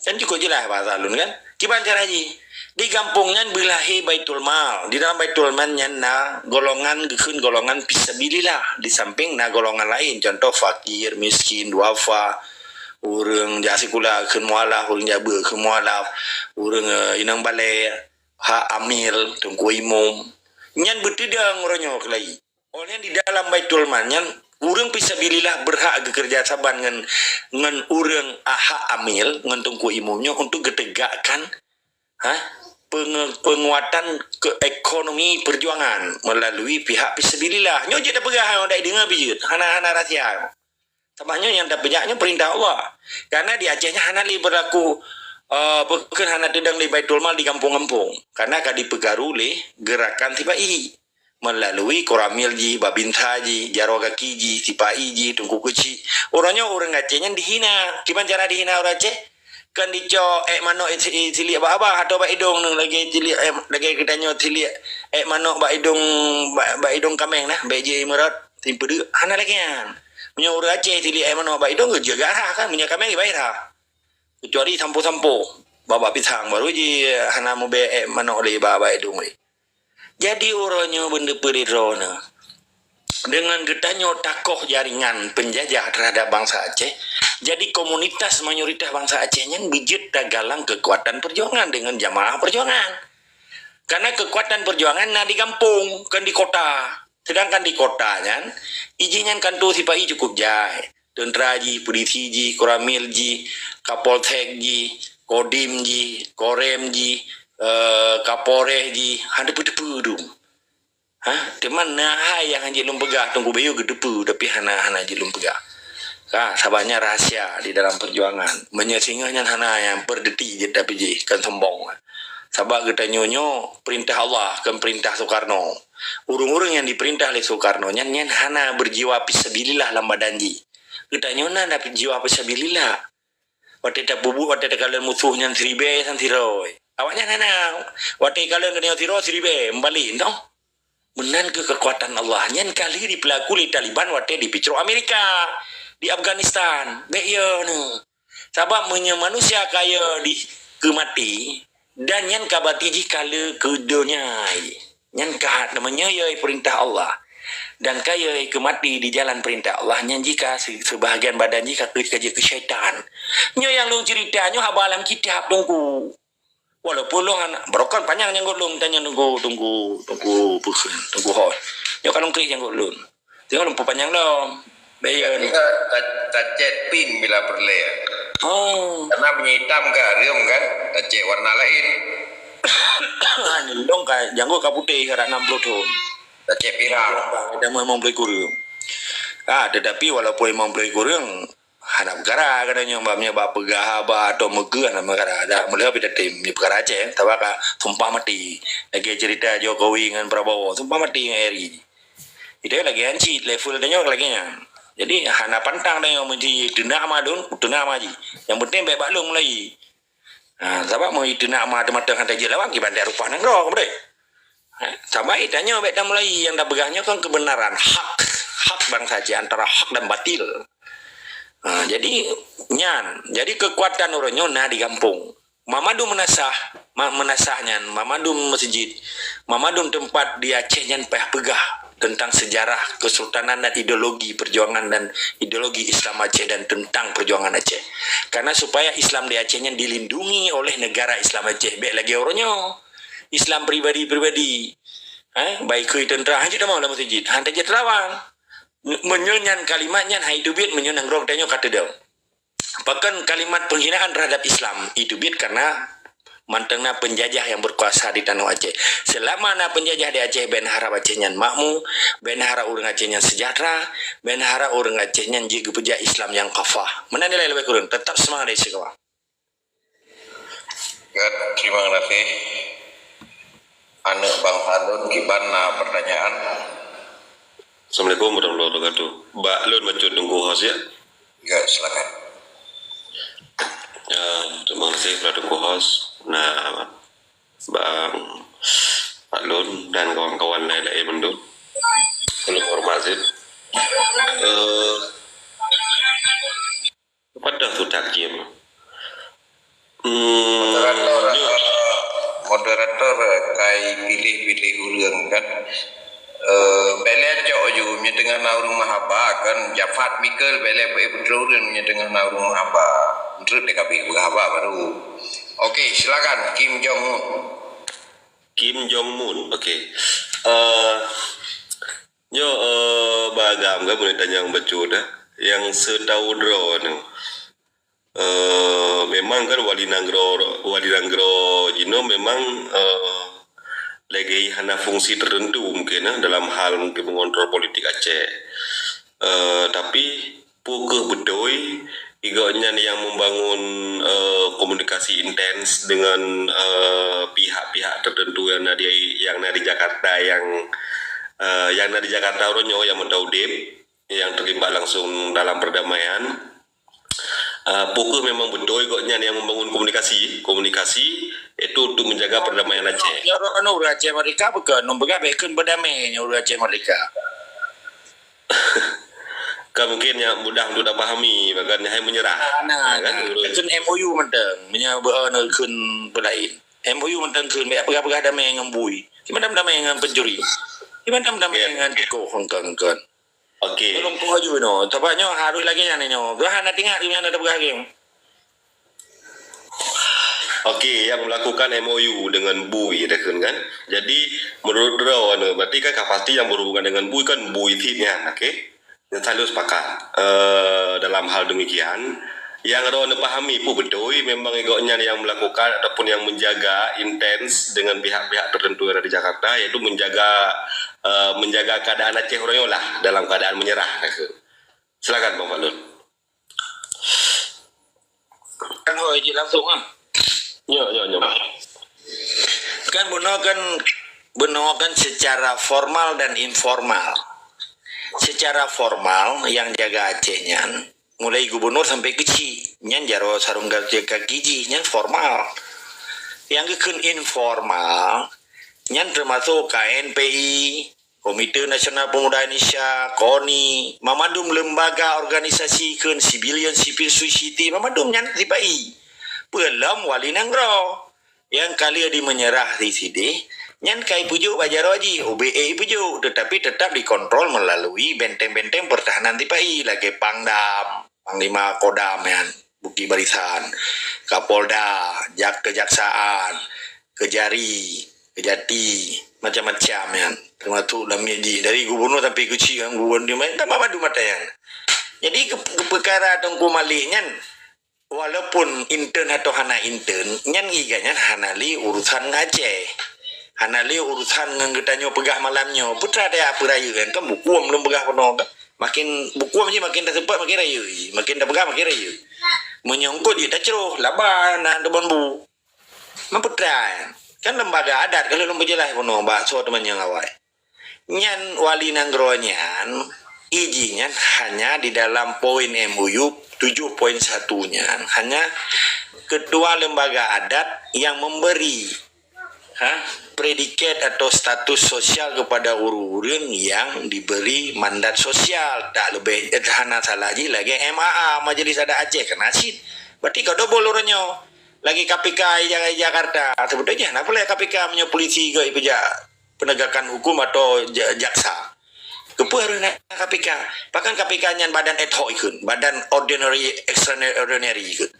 Kan cukup jeulaih basa lôn kan? Kiban cara jih. Di gampông nyan beulahé Baitul Mal. Di dalam Baitul Mal nyan na golongan geukheun golongan fisabilillah. Di samping na golongan laén, contoh fakir, miskin, duafa, ureuëng jak sikula geukheun mualaf, ureuëng jak beuet geukheun mualaf, ureuëng, eh, inong balée, hak amil, teungku imum. Nyan beuteudong uroe nyoe keulayi. Óh lheueh di dalam Baitul Mal nyan, ureuëng fisabilillah berhak geukeureuja saban ngon, ngon ureuëng hak amil, ngon teungku imum nyoe untuk geutegakkan, ha, penge-, penguatan ke ekonomi perjuangan melalui pihak fisabilillah. Nyoe jeuet tapeugah, nyoe dak deungoe bijeuet, hana, hana rahsia. Sabab nyoe nyang tapeujak nyoe peurintah Allah. Karena di Aceh nyan hana lé beulaku, eh, bukon hana teudong lé Baitul Mal di gampông-gampông. Karena ka dipeukaru lé gerakan sipa-i. Melalui koramil jih, babinsa jih, jaroe gaki jih, sipa-i jih, teungku keuchik. Uroe nyoe ureuëng Aceh nyan dihina. Kiban cara dihina ureuëng Aceh? Kan dicok ék manok i si-, i siliek bak abah atau bak idong nyoe lagée siliek ék, lagée geutanyoe siliek ék manok bak idong, bak, bak idong kaméng nah, bék jih meurot, simpeudeuk. Hana lagée nyan. Meunyoe ureuëng Aceh siliek ék manok bak idong, geujeuet gak rhah kan, meunyoe kaméng ibai rhah. Keucuali sampo-sampo, bak, bak pisang, baru jih hana mubée ék manok lé bak, bak idong lé. Jadi uroe nyoe beuneupeue lé droeneuh, deungon geutanyoe takoh jaringan peunjajah teuhadap bansa Aceh, jadi komunitas mayoritas bansa Aceh nyan beujeuet tagalang keukuatan peujuangan deungon jamaah peujuangan. Karena keukuatan peujuangan na di gampông, kon di kota. Sedangkan di kota nyan, ijih nyan kanto sipa-i cukup jai. Teuntra jih, pulisi jih, koramil jih, kapolsek jih, kodim jih, korem jih, eh, kapolres jih, hana teupeu-teupeu dum. Ha? Teuma na hai nyang hanjeuet lôn peugah, Teungku Bayu geuteupeue, tapi hana, hana jeuet lôn peugah. Ha, sabab nyan rahasia di dalam peujuangan. Meunyoe singoh nyan hana nyang peureudeuti jeuet, tapi jih kon sombong. Sabab geutanyoe nyoe peurintah Allah, kon peurintah Soekarno. Ureuëng-ureuëng nyang dipeurintah lé Soekarno nyan, nyan hana beujiwa fisabilillah lam badan jih. Geutanyoe na, na jiwa fisabilillah. Watée tapeubuet, watée takalon musoh nyan siribée san sidroe. Awaknyan hana. Watée kalon geutanyoe sidroe siribée, meubalek, entong. Meunan keuh keukuatan Allah. Nyan ka lheueh jipeulaku lé Taliban watée jipincrok Amerika di Afghanistan. Bék yo nyoe. Sabab meunyoe manusia ka yo di keu maté, dan nyan ka bati jih ka le keu donya. Nyan ka, meunyoe yo peurintah Allah, dan ka yo keu maté di jalan peurintah Allah, nyan jih ka se-, seubahagian badan jih ka keu, ka jeuet keu syaitan. Nyoe nyang lôn ceurita nyoe haba lam kitab, Teungku. Walaupun lôn hana, barokon panyang nyang lôn tanyong Teungku, Teungku, Teungku, Teungku Hos. Nyoe ka lôn kreh nyang lôn. Tengok lôn peupanyang lom. Bayon. Kita ta-, tacet pin bila peureulée. Oh. Karena meunyoe itam ka hareuem kan, tacet warna lain. Anu, lôn ka, janggut ka putéh, ka enam puluh thon. Tacet pirang. Dah limong ploh kureueng. Ah, tetapi walaupun limong ploh kureueng, hana peukara, kata nyoe, bak, meunyoe bak peugah haba atau meukeue, hana peukara. Dak meuleueh pih tatem, nyoe peukara Aceh, sabab ka sumpah maté. Lagée cerita Jokowi ngon Prabowo, sumpah maté ngon R I. Itu lagée nyan cit, level tanyoe lagée nyan. Jadi, hana pantang tanyoe meuji teunak ma lôn, teunak ma jih. Nyang penting bék bak lôn mulai. Ha, sabab meunyoe teunak ma teumateueng hana jeuet lawan, kiban rupa nanggroe, beutôi? Ha, sabab tanyoe bék tamulai nyang tapeugah nyoe kan kebenaran, hak, hak bansa Aceh antara hak dan batil. Ha, jadi, nyan. Jadi, kekuatan ureuëng nyoe na di gampông. Mamandum meunasah, ma-, meunasah nyan, mamandum meuseujid, mamandum teumpat di Aceh nyan payah peugah tentang sejarah kesultanan dan ideologi perjuangan dan ideologi Islam Aceh dan tentang perjuangan Aceh. Karena supaya Islam di Aceh nyan dilindungi oleh negara Islam Aceh, bék lagée uroe nyoe. Islam pribadi-pribadi. Eh, baikui teuntara, hana jeuet tamong lam meuseujid, hana jeuet teulawan. Meunyoe nyan kalimat nyan hai teubiet, meunyoe nanggroe geutanyoe ka teudong. Pakon kalimat penghinaan terhadap Islam itu biet karena mantong na penjajah yang berkuasa di tanoh Aceh. Selama na penjajah di Aceh, bék harap Aceh nyan makmu, bék harap ureuëng Aceh nyan sejahtera, bék harap ureuëng Aceh nyan jeuet geupeujak Islam nyang kafah. Meunan nilai lebih kurang, tetap semangat dari sikawa. Terima kasih. Aneuk bangsa lôn, kiban na pertanyaan? Assalamualaikum warahmatullahi wabarakatuh. Bak lôn bacut Teungku Hos, ya? Ya, silakan. Ya, terima kasih kepada Teungku Hos. Nah, Bang Pak Lôn dan kawan-kawan lain-lain mandum. Keu lôn horeumat cit. Eh, Padahai su takiem. Hmm, moderator, moderator kai pilih-pilih ureuëng kan. Eh, bék lé cok ju, meunyoe teungoh na ureuëng meuhaba kan, Jafat Mikel bék lé peuék putroe ureuëng meunyoe teungoh na ureuëng meuhaba. Meunurot D K B meuhaba baru. Oke, silakan Kim Jong Un. Kim Jong Un, oke. Eh, Nyoe, eh, bagam kan boleh tanyong bacut, eh. Nyang seutau droe nyoe. Eh, memang kan wali nanggroe, wali nanggroe jinoe memang, eh, lagée hana fungsi tertentu mungkin, eh, dalam hal mungkin mengontrol politik Aceh. Eh, tapi peu kheueh beutôi, gobnyan nyang membangun, eh, komunikasi intens dengan, eh, pihak-pihak tertentu yang na di, yang na di Jakarta yang, Eh, nyang na di Jakarta uroe nyoe nyang mantong udeb, nyang terlibat langsung dalam perdamaian. Eh, peu kheueh memang beutôi gobnyan nyang membangun komunikasi. Komunikasi itu untuk menjaga perdamaian Aceh. Ya, ureueng Aceh Merdeka bukan, nyoe peugah bèk kheun berdamai nyoe ureueng Aceh Merdeka. Kan mungkin nyang mudah untuk dipahami, bahkan hai menyerah. Nah, nah, kan? Nah, kheun M O U mantong, meunyoe beu-, eh, kheun peulaén. M O U mantong kheun, bèk peugah-peugah damai ngon bui. Kiban damai ngon pencuri. Kiban damai ngon tikoh, kon, kon. Oke. Tolong kok aju nyoe. Sabab nyoe harus lagèe nyan nyoe. Bah hana teuingat nyoe hana teupeugah lagèe nyoe. Oke, yang melakukan M O U dengan bui, dah kan, kan? Jadi, menurut droeneuh, berarti kan ka pasti yang berhubungan dengan bui kan bui cit nyan, oke? Nyan selalu sepakat, eh, dalam hal demikian. Yang droeneuh pahami pun betul, memang gobnyan yang melakukan ataupun yang menjaga intens dengan pihak-pihak tertentu yang ada di Jakarta, iaitu menjaga, eh, menjaga keadaan Aceh uroe nyoe lah dalam keadaan menyerah, dah kan? Silakan, Bang Falun. Kan hôi jih langsung ah. Nyoe, nyoe, nyoe. Kan bunoe kan, bunoe kan secara formal dan informal. Secara formal, nyang jaga Aceh nyan, mulai gubernur sampai keuchik, nyan jaroe sarong kaki jih, nyan formal. Nyang geukheun informal, nyan teumasok K N P I, Komite Nasional Pemuda Indonesia, koni, mamandum lembaga organisasi kheun civilian civil society, mamandum nyan sipa-i. Peulom wali nanggroe. Nyang ka lheueh di menyerah di sideh, nyan ka ipeujok bak jaroe jih, ubé ipeujok, tetapi tetap dikontrol melalui benteng-benteng pertahanan sipa-i, lagèe Pangdam, Panglima Kodam nyan, Bukit Barisan, Kapolda, Jak-, Kejaksaan, Kejari, Kejati, macam-macam nyan. Termasuk lam jih, dari gubernur sampai keuchik kan, gubernur di mana, tak mamandum mata nyan. Jadi, ke, ke perkara Teungku Malik nyan, walaupun intern atau hana intern, nyan iga nyan hana lé urusan ngon Aceh. Hana lé urusan ngon geutanyoe peugah malam nyoe. Peue teuma teupeurayeuk kan, kan buku lom peugah keunoe kan. Makin buku jih makin taseupat, makin rayeuk jih. Makin tapeugah, makin rayeuk. Meunyoe eungkôt jih tacroh, laba na deubon bu. Meupeutrai. Kan lembaga adat ka lheueh lôn peujeulaih bunoe bak soe teumanyong awai. Nyan wali nanggroe nyan, iji nyan hanya di dalam poin M O U tujuh poin satu nyan, hanya ketua lembaga adat yang memberi, ha, predikat atau status sosial kepada ureueng-ureueng yang diberi mandat sosial. Tak leubeh, eh, hana salah jih lagèe M A A, Majelis Adat Aceh, keunan cit. Berarti ka dobol uroe nyoe. Lagèe K P K i Ja-, i Jakarta. Sebetulnya hana peureulèe K P K meunyoe polisi geuh ipeujak penegakan hukum atau ja-, jaksa. Keupeue harôh na K P K? Bahkan K P K nyan badan ad hoc ikheun, badan ordinary, extraordinary ikheun.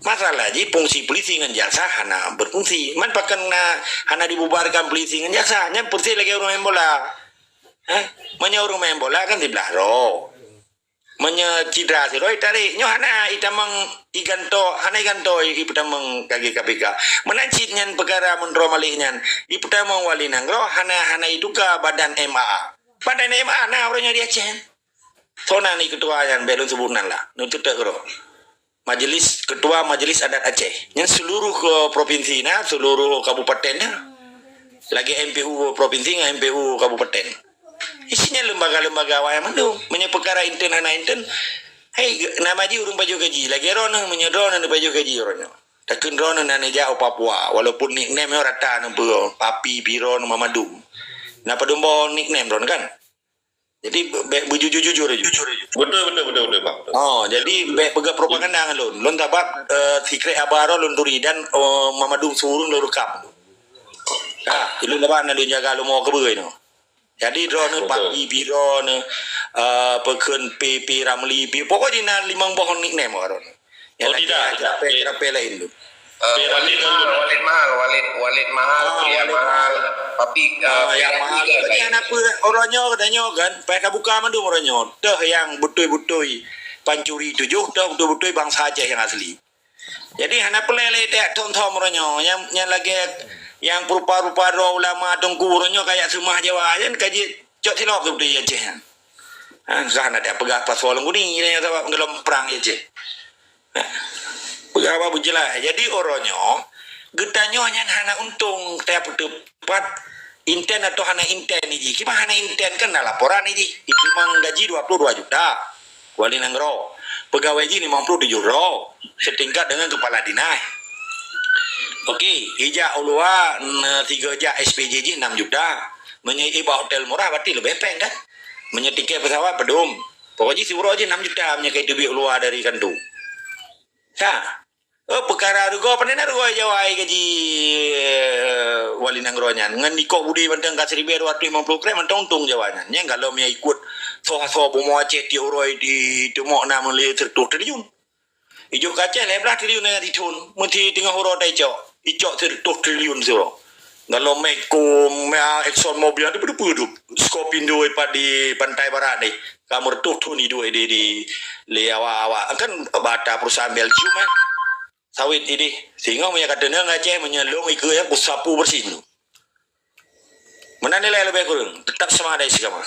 Masalah jih fungsi polisi ngon jaksa hana berfungsi. Man pakon na hana dibubarkan polisi ngon jaksa? Nyan persis lagèe ureueng main bola. Hah? Meunyoe ureueng main bola kan siblah droe. Meunyoe cidra sidroe itarek, nyoe hana itamong iganto, hana iganto ipeutamong lagèe K P K. Meunan cit nyan peukara meuntroe maléh nyan, ipeutamong wali nanggroe hana, hana ituka badan M A A. Badan M A A na uroe nyoe di Aceh. Soe nan ketua nyan, bèk lôn seubut nan lah. Nyoe teutek keudroe. Majelis, Ketua Majelis Adat Aceh. Nyan seluruh ke provinsi na, seluruh kabupaten na. Lagèe M P U provinsi ngon M P U kabupaten. Isinya lembaga-lembaga awai mandum. Meunyoe peukara intern hana intern, hai, nama jih ureueng pajoh gaji. Lagèe droeneuh, meunyoe droeneuh pajoh gaji droeneuh. Takheun droeneuh na neujak u Papua, walaupun nickname nyoe rata neupeue, Papi, Piro, Mamadum. Na padum boh nickname droeneuh kan? Jadi, bèk beujujur-jujur aju. Betul, betul, betul, betul, Pak. Oh, jadi bèk peugah propaganda ngon lôn. Lôn sabab, eh, secret haba droe lôn turi dan, eh, Mamadum Surun lôn rekam. Ha, ilôn sabab na lôn jaga lôn mo keubeue nyoe. Jadi, droeneuh Papi, Piro, eh, peukheun P P Ramli, P, pokok jih na limong boh nickname droeneuh. Nyang lagèe tidak, tidak. Rapé-rapé laén tu. Eh, Walid Mahal, Walid Mahal, Walid, Walid Mahal, ah, Kuliah Walid Mahal, Mahal. Tapi, eh, ah, yang Kuliah Mahal. Mahal. Tapi kenapa orang nyoe, kata nyoe kan, payah tabuka mandum orang nyoe. Teuh yang beutôi-beutôi pancuri tujoh, teuh beutôi-beutôi bangsa Aceh yang asli. Jadi, hana peureulèe lé tajak thom-thom orang nyoe. Yang, yang lagèe, yang peurupa-rupa droe ulama teungku orang nyoe kajak seumah Jawa, nyan ka jicok silop tu di Aceh nyan. Ha, susah nak tapeugah pasal Lengkuni, nyan sabab geulom prang Aceh. Peugah bak beujeulaih. Jadi, uroe nyoe, geutanyoe nyan hana untông, teupeuteupat Inten atau hana inten jih? Kiban hana inten, kan na laporan jih. Ipeurimong gaji dua puluh dua juta. Wali Nanggroe. Pegawai jih limong puluh tujuh droe. Setingkat dengan kepala dinas. Oke, ijak u luwa, mm, tiga jak S P J jih enam juta. Meunyoe i bak hotel murah, berarti leubeh péng, kan? Meunyoe tiket pesawat, padum. Pokok jih siuroe jih enam juta meunyoe ka iteubiet u luwa dari kantu. Sa. Oh, peukara rugoe, pane na rugoe Jawa gaji, eh, wali nanggroe nyan. Ngon dikok budi mantong ka siribèe dua ratus limong puluh krek mantong untông Jawa nyan. Nyan kalau meunyoe ikot soe-soe bumoe Aceh tiep uroe di teumok na meulé seratus triliun. Ijok ka Aceh lhèe blaih triliun nyang dithon. Meuti teungoh uroe taicok. Icok seratus triliun siuroe. Kalau Medco, Exxon Mobil, ada peue-peue tu. Scopindo ipat di Pantai Barat ni. Ka meureutoh thon iduek di, di, lé awak-awak. Kan bata perusahaan Belgium, kan. Sawit idéh. Singoh meunyoe ka teunang Aceh, meunyoe lôn ikeue nyang kusapu beureusin. Meunan nilai leubeh kureueng, teutap sama ada istiqamah.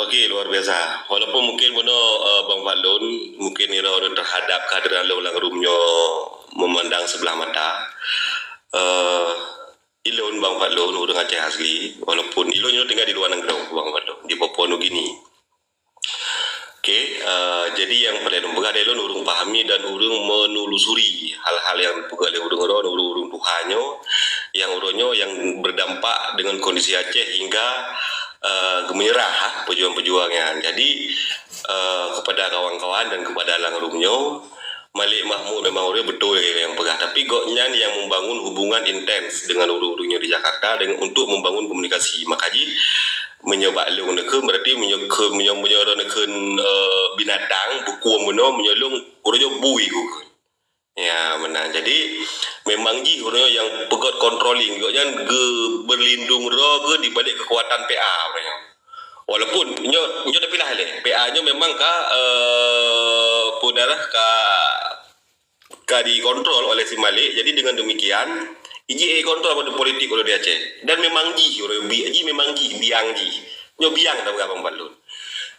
Oke, luar biasa. Walaupun mungkin bunoe, eh, Bang Fadlun, mungkin nirau terhadap kehadiran lôn lam room nyoe memandang sebelah mata. Eh, ilôn Bang Fadlun, ureueng Aceh asli, walaupun ilôn nyoe tinggai di luwa nanggroe, Bang Fadlun, di Papua Nugini. Oke, eh, jadi nyang paleng lôn peugah dari lôn, ureueng pahami dan ureueng menelusuri hal-hal nyang dipeugah lé ureueng droe, ureueng-ureueng tuha nyoe, nyang uroe nyoe nyang berdampak dengan kondisi Aceh hingga, eh, geumeunyeurah, ha, pejuang-pejuang nyan. Jadi, eh, kepada kawan-kawan dan kepada lam room nyoe, Malik Mahmud memang ureueng beutôi nyang peugah, tapi gobnyan nyang membangun hubungan intens dengan ureueng-ureueng nyoe di Jakarta dengan, untuk membangun komunikasi. Maka jih, meunyoe bak lôn neukheun, berarti meunyoe kheun, meunyoe, meunyoe neukheun, eh, binatang, bukon bunoe, meunyoe lôn, ureueng nyoe bui kukheun. Ya, meunan. Jadi, memang jih ureueng nyoe nyang peugöt controlling. Gobnyan geu-, berlindung droe geuh di balik kekuatan P A ureueng nyoe. Walaupun nyoe, nyoe tapi lah lé, P A nyoe memang ka, eh, peue ngaran ka, ka dikontrol oleh si Malik. Jadi dengan demikian, iji kontrol pada politik ureueng di Aceh. Dan memang jih ureueng bi-, jih memang jih biang jih. Nyoe biang dah peugah Bang Fadlun.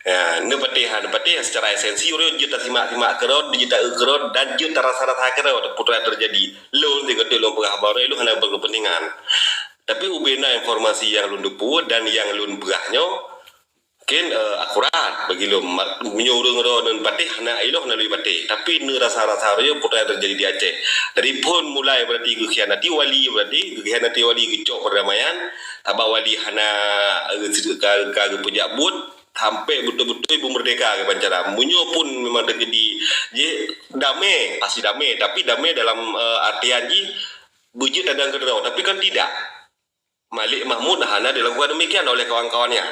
Ya, neupatéh, neupatéh secara esensi ureueng jeuet tasimak-simak keudroe, jeuet taeu keudroe, dan jeuet tarasa-rasa keudroe peue nyang teujadi. Lôn, di keudroe lôn peugah haba, lôn hana berkepentingan. Tapi ubena informasi nyang lôn teupeu dan nyang lôn peugah nyoe, mungkin, eh, akurat bagi lôn. Ma-, meunyoe ureueng droe neupatéh, hana ilôn hana lôn patéh. Tapi neurasa-rasa ureueng peue nyang teujadi di Aceh. Dari phon mulai berarti geukhianati wali, berarti geukhianati wali geucok perdamaian, sabab wali hana, eh, ka, ka geupeujak buet, sampai beutôi-beutôi beumeurdeka keubancara. Meunyoe pun memang teujadi jih damé, pasti damé, tapi damé dalam, eh, artian jih beujeuet tadong keudroe, tapi kan tidak. Malik Mahmud hana dilakukan demikian oleh kawan-kawannya.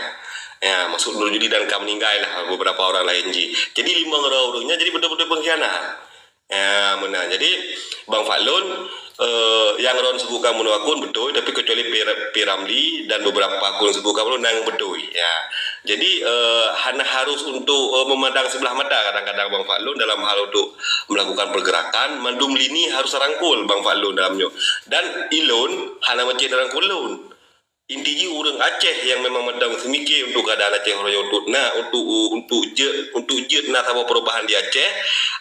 Ya, maksud Nur Judi dan ka meninggai lah beberapa orang lain jih. Jadi limong droe ureueng nyan jadi beutôi-beutôi pengkhianat. Ya, meunan. Jadi, Bang Fadlun, eh, nyang droen sebutkan bunoe akun beutôi, tapi kecuali P-, P Ramli dan beberapa akun sebutkan bunoe nyang beutôi. Ya. Jadi, eh, hana harus untuk, eh, memandang sebelah mata kadang-kadang Bang Fadlun dalam hal untuk melakukan pergerakan, mandum lini harus rangkul Bang Fadlun dalam nyoe. Dan ilôn hana macam rangkul lôn. Inti jih ureueng Aceh nyang memang mantong seumike untuk keuadaan Aceh uroe nyoe, untuk na, untuk, untuk jeuet, untuk jeuet na saboh perubahan di Aceh,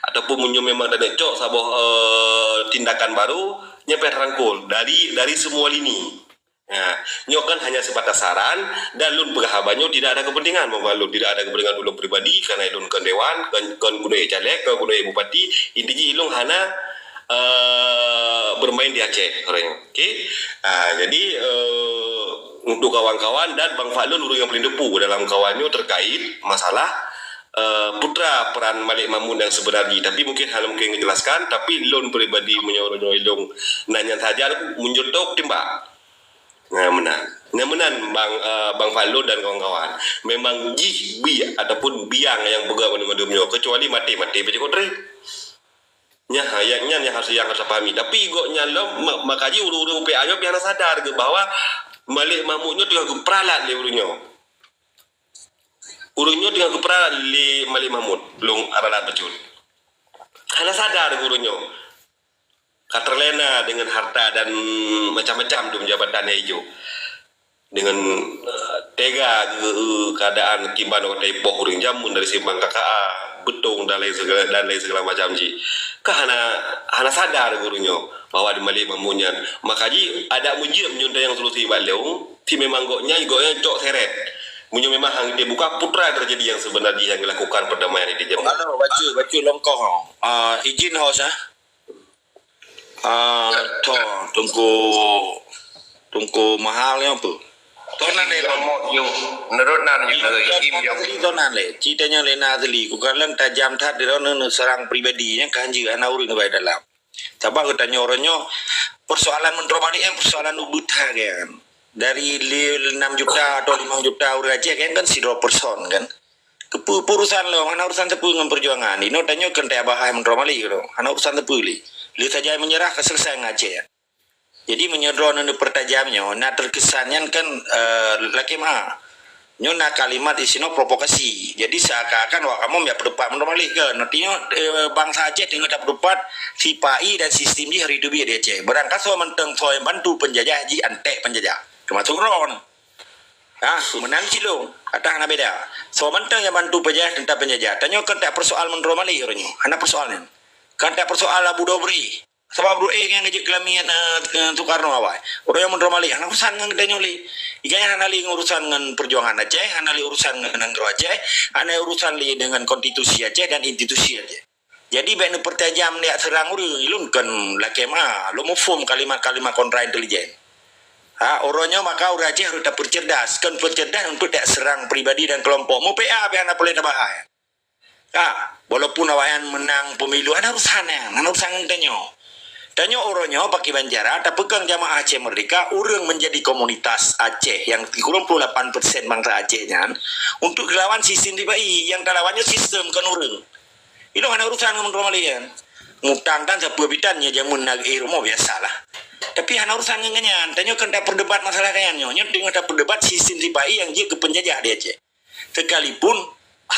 ataupun meunyoe memang taneuk cok saboh, eh, tindakan baru, nyan payah rangkul dari, dari semua lini. Ya, nyoe kan hanya sebatas saran dan lôn peugah haba nyoe tidak ada kepentingan, bahwa lôn tidak ada kepentingan ulôn pribadi, karena lôn kon dewan, kon, kon keuneuk caleg, kon keuneuk bupati, inti jih lôn hana, eh, bermain di Aceh, uroe nyoe. Oke. Ah, jadi, eh, untuk kawan-kawan dan Bang Fadlun ureueng nyang paling teupeu dalam kawan nyoe terkait masalah, eh, peue treuk peran Malik Mahmud yang sebenarnya. Tapi mungkin hana mungkin menjelaskan, tapi lôn pribadi meunyoe uroe nyoe lôn nanya saja, meunyoe tok timbak. Nah, meunan. Nah, meunan Bang, eh, Bang Fadlun dan kawan-kawan. Memang jih bi ataupun biang nyang peugah mandum-mandum nyoe, kecuali maté-maté baca kotre. Nyan, ha, nyang, nyan nyang harus, nyang harus tapahami. Tapi gobnyan lom, ma-, maka jih ureueng-ureueng P A nyoe pih hana sadar keu bahwa Malik Mahmud nyoe teungoh geuperalat lé ureueng nyoe. Ureueng nyoe teungoh geuperalat lé Malik Mahmud, lôn ralat bacut. Hana sadar keu ureueng nyoe. Ka terlena dengan harta dan macam-macam tu jabatan nyang ijok. Dengan, eh, tega geu-, keadaan kiban watèe ipoh ureueng jameun dari simpang K K A, beutong dan lain segala, dan lain segala macam jih. Ka hana, hana sadar ureueng nyoe bahwa di Malik Mahmud nyan. Maka jih adak meujeuet meunyoe tanyong solusi bak lôn, Si memang gobnyan, gobnyan cok seret. Meunyoe memang hana dibuka, peue teujadi nyang seubeuna jih nyang dilakukan perdamaian di Jawa. Halo, bacut, bacut longkoh. Ah, izin hos, ah. Ah, toh, Teungku, Teungku Mahal nyoe peue? Toh nan lé lom. Menurut nan, menurut nan lé. Ci tanyong lé na asli. Kukalon tajam that di droeneuh serang pribadi nyan ka hanjeuet hana ureueng bak dalam. Sabab geutanyoe uroe nyoe, persoalan meuntroe malik nyan persoalan ubit that kan. Dari li-, enam juta atau lima juta ureueng Aceh kan, kan sidroe person kan. Keupeue urusan lom, hana urusan sapeue ngon perjuangan. Inoe tanyoe keuneuk bahas meuntroe malik lom. Hana urusan sapeue lé. Lheueh saja meunyeurah ka selesai ngon Aceh. Jadi meunyoe droeneuh neupeurtajam nyoe, na teukesan nyan kan, eh, lakée meu'ah. Nyoe na kalimat isinoe provokasi. Jadi seakan-akan awak kamoe jak peuteupat meuntroe malik kan. Artinya, eh, bansa Aceh teungoh tapeuteupat sipa-i dan sistem jih hareuta teubiet di Aceh. Barangkasoe mantong soe bantu peunjajah jiantek peunjajah. Teumasok droeneuh. Ah, meunan cit lom. Ata hana beda. Soe mantong nyang bantu peunjajah teuntang peunjajah. Tanyoe kan tak persoal meuntroe malik uroe nyoe. Hana persoal nyan. Kan tak persoal Abu Dobri. Sabab Abu Dobri nyang geujeuet keulamian, eh, Soekarno awai. Uroe nyoe meuntroe malik. Hana urusan ngon geutanyoe lé. Ikan hana lé urusan ngon perjuangan Aceh, hana lé urusan ngon nanggroe Aceh, hana urusan lé dengan konstitusi Aceh dan institusi Aceh. Jadi, bék neupeurtajam neujak seurang ureueng, ulôn kon lakée meu'ah, lôn muphom kalimat-kalimat kontra intelijen. Ha, uroe nyoe maka ureueng Aceh harôh tapeuceurdas, kon peuceurdas untuk jak seurang pribadi dan keulompok. Meu-P A pih hana peureulée tabahai. Ha, walaupun awaknyan meunang pemilu, hana urusan nyan, hana urusan ngon tanyoe. Tanyoe uroe nyoe pakriban cara tapeukong jamaah Aceh Merdeka, ureueng meunjadi komunitas Aceh nyang sikureueng ploh lapan persen bansa Aceh nyan untuk geulawan sistem sipa-i, nyang talawan nyoe sistem kon ureueng. Ilôn hana urusan ngon meuntroe malik nyan. Ngutang tan sapeue bitan nyoe jameun na geuéh rumoh biasalah. Tapi hana urusan ngon nyan. Tanyoe kon tapeudebat masalah nyan nyoe. Nyoe teungoh tapeudebat sistem sipa-i nyang jeuet keu peunjajah di Aceh. Sekalipun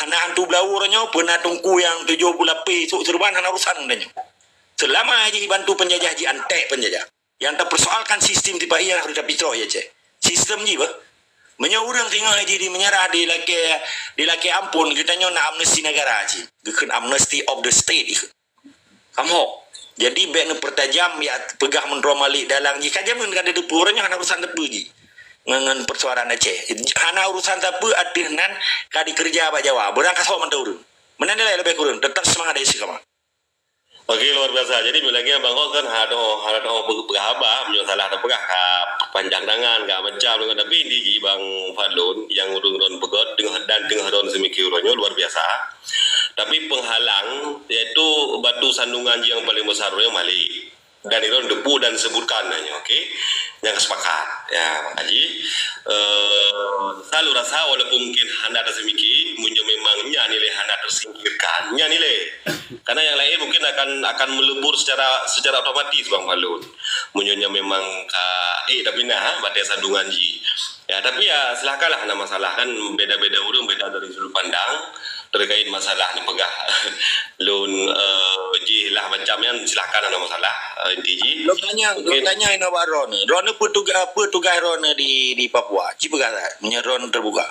hana hantu beulawu uroe nyoe, peuna teungku nyang tujoh ploh lapée sôk seureuban hana urusan ngon tanyoe. Seulama jih bantu peunjajah jiantek peunjajah. Nyang tapersoalkan sistem sipa-i nyang harôh tapitrok di Aceh. Sistem jih bah. Meunyoe ureueng singoh jih di meunyeurah di lakée, di lakée ampôn, geutanyoe na amnesti negara jih. Geukheun amnesty of the state jih. Kamoe. Jadi bék neupeurtajam jak peugah meuntroe malik dalang jih. Ka jameun ka diteupeu uroe nyoe hana urusan teupeu jih. Ngon, ngon persoalan Aceh. Hana urusan sapeue ateueh nan ka dikeureuja bak Jawa. Barangkasoe mantong ureueng. Meunan nilai leubeh kureueng. Teutap seumangat dari si kamoe. Oke, luar biasa. Jadi, lagée Bang Hok kan, hana, hana peugah haba, meunyoe salah tapeugah ka panjang tangan, ka macam, tapi inti jih Bang Fadlon, nyang ureueng droen peugét, teungoh, dan teungoh droen seumiki uroe nyoe luar biasa. Tapi penghalang, yaitu batu sandungan jih nyang paling besar uroe nyoe malik. Dan droen teupeu dan sebutkan nyoe, oke? Nyang ka sepakat. Ya, Bang Haji. Eh, selalu rasa walaupun mungkin hana ada seumiki, meunyoe memang nyan nilai hana tersingkirkan, nyan nilai. Karena yang lain mungkin akan, akan melebur secara, secara otomatis, Bang Fadlon. Meunyoe nyan memang ka, eh, tapi nah, ha, batée sandungan jih. Ya, tapi ya, silakanlah, hana masalah. Kan beda-beda ureueng, beda dari sudut pandang. Terkait masalah neupeugah lôn, eh, jih lah macam nyan, silakan, hana masalah. Eh, inti jih. Lôn tanyong, lôn tanyong inoe bak droeneuh. Droeneuh peue tuga-, peue tugaih droeneuh di, di Papua? Ci peugah that, meunyoe droeneuh teubuka.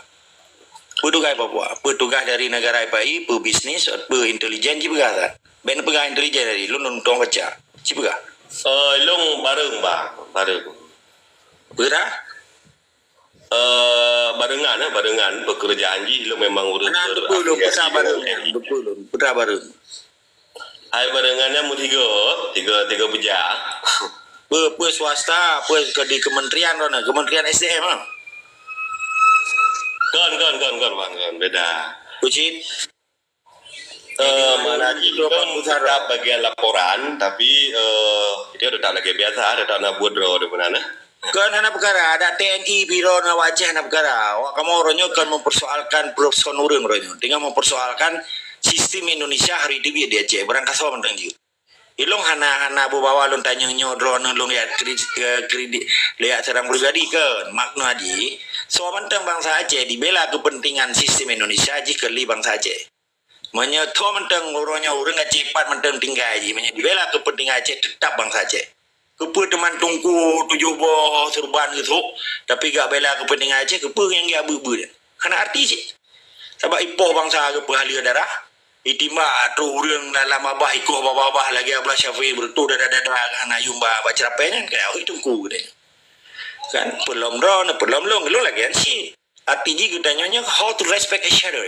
Peue tugaih Papua? Peue tugaih dari negara sipa-i, peue bisnis, peue intelijen, ci peugah that. Bék neupeugah intelijen tadi, lôn, lôn tueng baca. Ci peugah. Eh, lôn bareng, Bang. Bareng. Peue? Eh, barengan, eh, barengan peukeurjaan jih lôn memang ureueng. Nah, betul, peue bareng, betul, peue bareng. Hai barengan nyan meusigo, tiga, tiga peujak. Peue, peue swasta, peue ke di kementerian droeneuh, kementerian S D M, ha? Kon, kon, kon, kon, Bang, kon, beda. Kucit. Eh, mana jih, itu kan tetap bagian laporan, tapi, eh, itu tetap lagée biasa, tetap na buet droe di meunan, eh. Kon hana peukara, ada T N I pih droeneuh awak Aceh hana peukara. Awak kamoe uroe nyoe kon mempersoalkan person ureueng uroe nyoe. Teungoh mempersoalkan sistem Indonesia harôh teubiet di Aceh. Barangkasoe mantong jih. Ilôn hana, hana beubawa lôn tanyong nyoe droeneuh lôn jak kri-, eh, kredit, lôn jak seurang pribadi kon. Makna jih, soe mantong bansa Aceh dibela kepentingan sistem Indonesia jih keu lé bansa Aceh. Meunyoe tho mantong uroe nyoe ureueng Aceh pat mantong tinggai jih, meunyoe dibela kepentingan Aceh, teutap bansa Aceh. Keupeue teuma teungku tujoh boh seureuban geusôk, tapi gak bela kepentingan Aceh, keupeue nyang geubeuet-beuet? Hana arti cit. Sabab ipoh bansa geupeuhaleueh darah, itimbak trok ureueng dalam babah ikoh babah-babah lagée Abdullah Syafi'i beureutoh dada-dada hana yum ba, ba ceurapée nyan, keu teungku geutanyoe. Kan? Peulom droeneuh, peulom lôn, lôn lagèe nyan cit. Arti jih geutanyoe nyoe how to respect each other.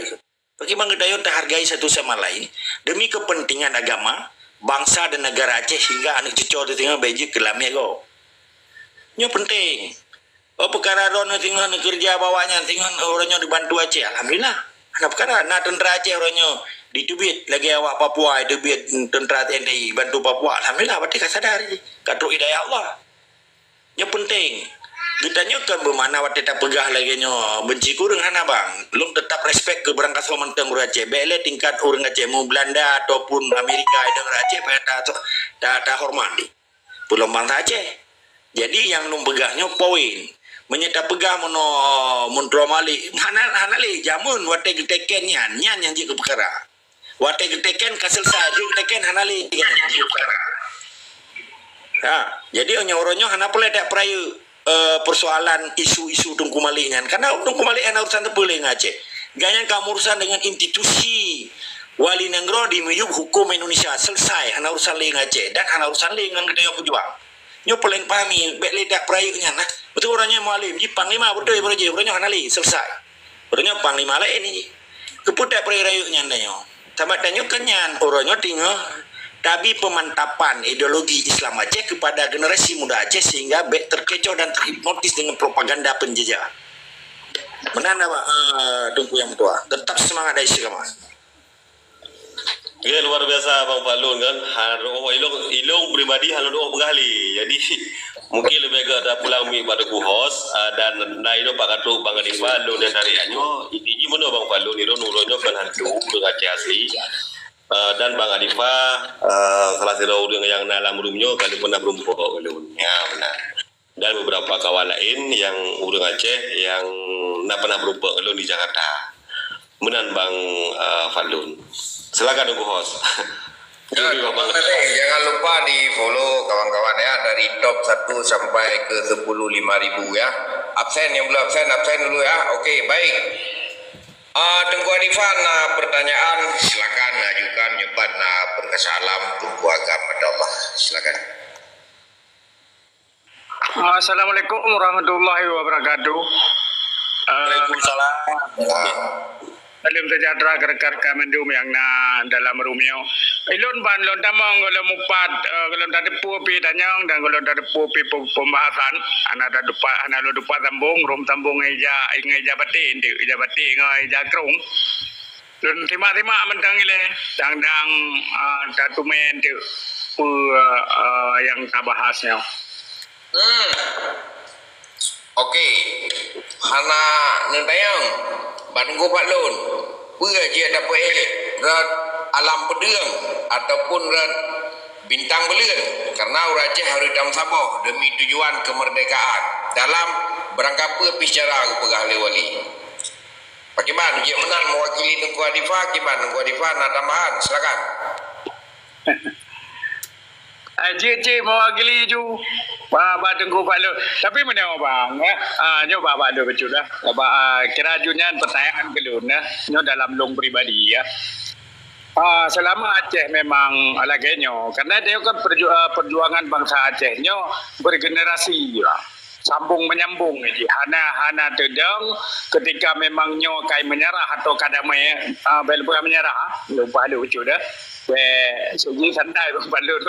Bagaimana geutanyoe tahargai satu sama lain demi kepentingan agama, bangsa dan negara Aceh sehingga aneuk cucoe teuh singoh bèk jeuet keu lamiet gob. Nyoe penting. Oh, peukara droeneuh singoh neukeureuja bak awaknyan, singoh uroe nyoe dibantu Aceh. Alhamdulillah. Hana peukara, na teuntra Aceh uroe nyoe diteubiet lagèe awak Papua, iteubiet teuntra T N I bantu Papua. Alhamdulillah, berarti ka sadar jih. Ka trok hidayah Allah. Nyoe penting. Geutanyoe kon beumakna watèe tapeugah lagèe nyoe benci keu ureueng, hana bang. Lôn teutap respect keu barangkasoe mantong ureueng Aceh. Bèk lé tingkat ureueng Aceh, meu Belanda ataupun Amerika, idong ureueng Aceh payah ta-, ta-, tahoreumat. Peulom bangsa Aceh. Jadi nyang lôn peugah nyoe poin. Meunyoe tapeugah meunoe, mun droe Malik, hana, hana lé jameun watèe geuteken nyan, nyan nyang jeuet keu peukara. Watèe geuteken ka selesai, jeuet geuteken hana lé. Ha, jadi nyoe uroe nyoe hana peureulèe tapeurayeuk, eh, persoalan isu-isu Teungku Malik nyan. Karena Teungku Malik hana urusan sapeue lé ngon Aceh. Gobnyan ka meurusan dengan institusi wali nanggroe di miyueb huköm Indonesia. Selesai, hana urusan lé ngon Aceh dan hana urusan lé ngon geutanyoe peujuang. Nyoe peureulèe pahami, bèk lé tapeurayeuk nyan nah. Beutôi uroe nyoe Mualem, jih panglima beutôi uroe jih, uroe nyoe hana lé, selesai. Uroe nyoe panglima laén jih. Keupeue tapeurayeuk-rayeuk nyan tanyoe? Sabab tanyoe kan nyan uroe nyoe teungoh tabi pemantapan ideologi Islam Aceh kepada generasi muda Aceh sehingga bèk terkecoh dan terhipnotis dengan propaganda penjajah. Meunan, eh, Teungku Yang Meutuah. Tetap semangat dan istiqamah. Oke, luar biasa Bang Falun kan. Hana, ilôn, ilôn pribadi hana lôn peugah lé. Jadi mungkin leubeh gèt tapulang mic bak Teungku host, ah, dan na ilôn pat ka trok Bang Anifa, lôn nyang dari nyoe. Inti jih meunoe Bang Falun, ilôn uroe nyoe kon hantu, ureueng Aceh asli. Ah, dan Bang Anifa, ah, salah sidroe ureueng nyang na lam room nyoe ka lôn pernah beureumpok ngon lôn. Ya, beuna. Dan beberapa kawan laén nyang ureueng Aceh nyang na pernah beureumpok ngon lôn di Jakarta. Meunan Bang, eh, Fadlun. Silakan Teungku host. Ya, terima kasih. Jangan lupa di-follow kawan-kawan ya, dari top satu sampai ke sepuluh, lima ribu ya. Absen, yang belum absen, absen dulu ya. Oke, baik. Ah, Teungku Arifan, ah, pertanyaan, silakan ajukan, nyoe pat na peureukasalam Teungku Agam Abdallah. Silakan. Assalamualaikum warahmatullahi wabarakatuh. Eh, Waalaikumsalam. Salam sejahtera keu rekan-rekan mandum nyang na dalam room nyoe. Ilôn ban lôn tamong goh lôn mupat, eh, goh lôn tateupeue pih tanyong dan goh lôn tateupeue pih pe-, pembahasan. Hana tatupat, hana lôn tupat sambong, rhom sambong ngon ija, ngon ija baté, nteuk ija baté ngon ija krông. Lôn simak-simak mantong ilèe, dang-dang, ah, tateumèe teuk peue, ah, nyang tabahas nyoe. Hmm. Oke. Hana neutanyong bak Teungku Fadlun, peue jeuet tapeuék rot alam peudeueng ataupun rot bintang buleuen, karena ureueng Aceh harôh tameusaboh demi tujuan kemerdekaan dalam beurangkapeue pih cara geupeugah lé Wali. Pakiban, jeuet meunan mewakili Teungku Adifa, kiban Teungku Adifa na tambahan, silakan. Ah, jeuet cit mewakili ju. Bak, bak Teungku Fadlun. Tapi meunyoe bang, eh, ah, nyoe bak Fadlun bacut lah. Bak, ah, kira ju nyan pertanyaan keu lôn, eh. Nyoe dalam lôn pribadi, ya. Ah, selama Aceh memang lagèe nyoe, karena dia kan perju-, ah, perjuangan bangsa Aceh nyoe bergenerasi, ya. Sambung menyambung jih. Hana, hana teudong ketika memang nyoe kai menyerah atau ka damai, ah, bèk lôn peugah menyerah, ah. Lupa lôn bacut dah. Bèk, seugi santai Bang Fadlun.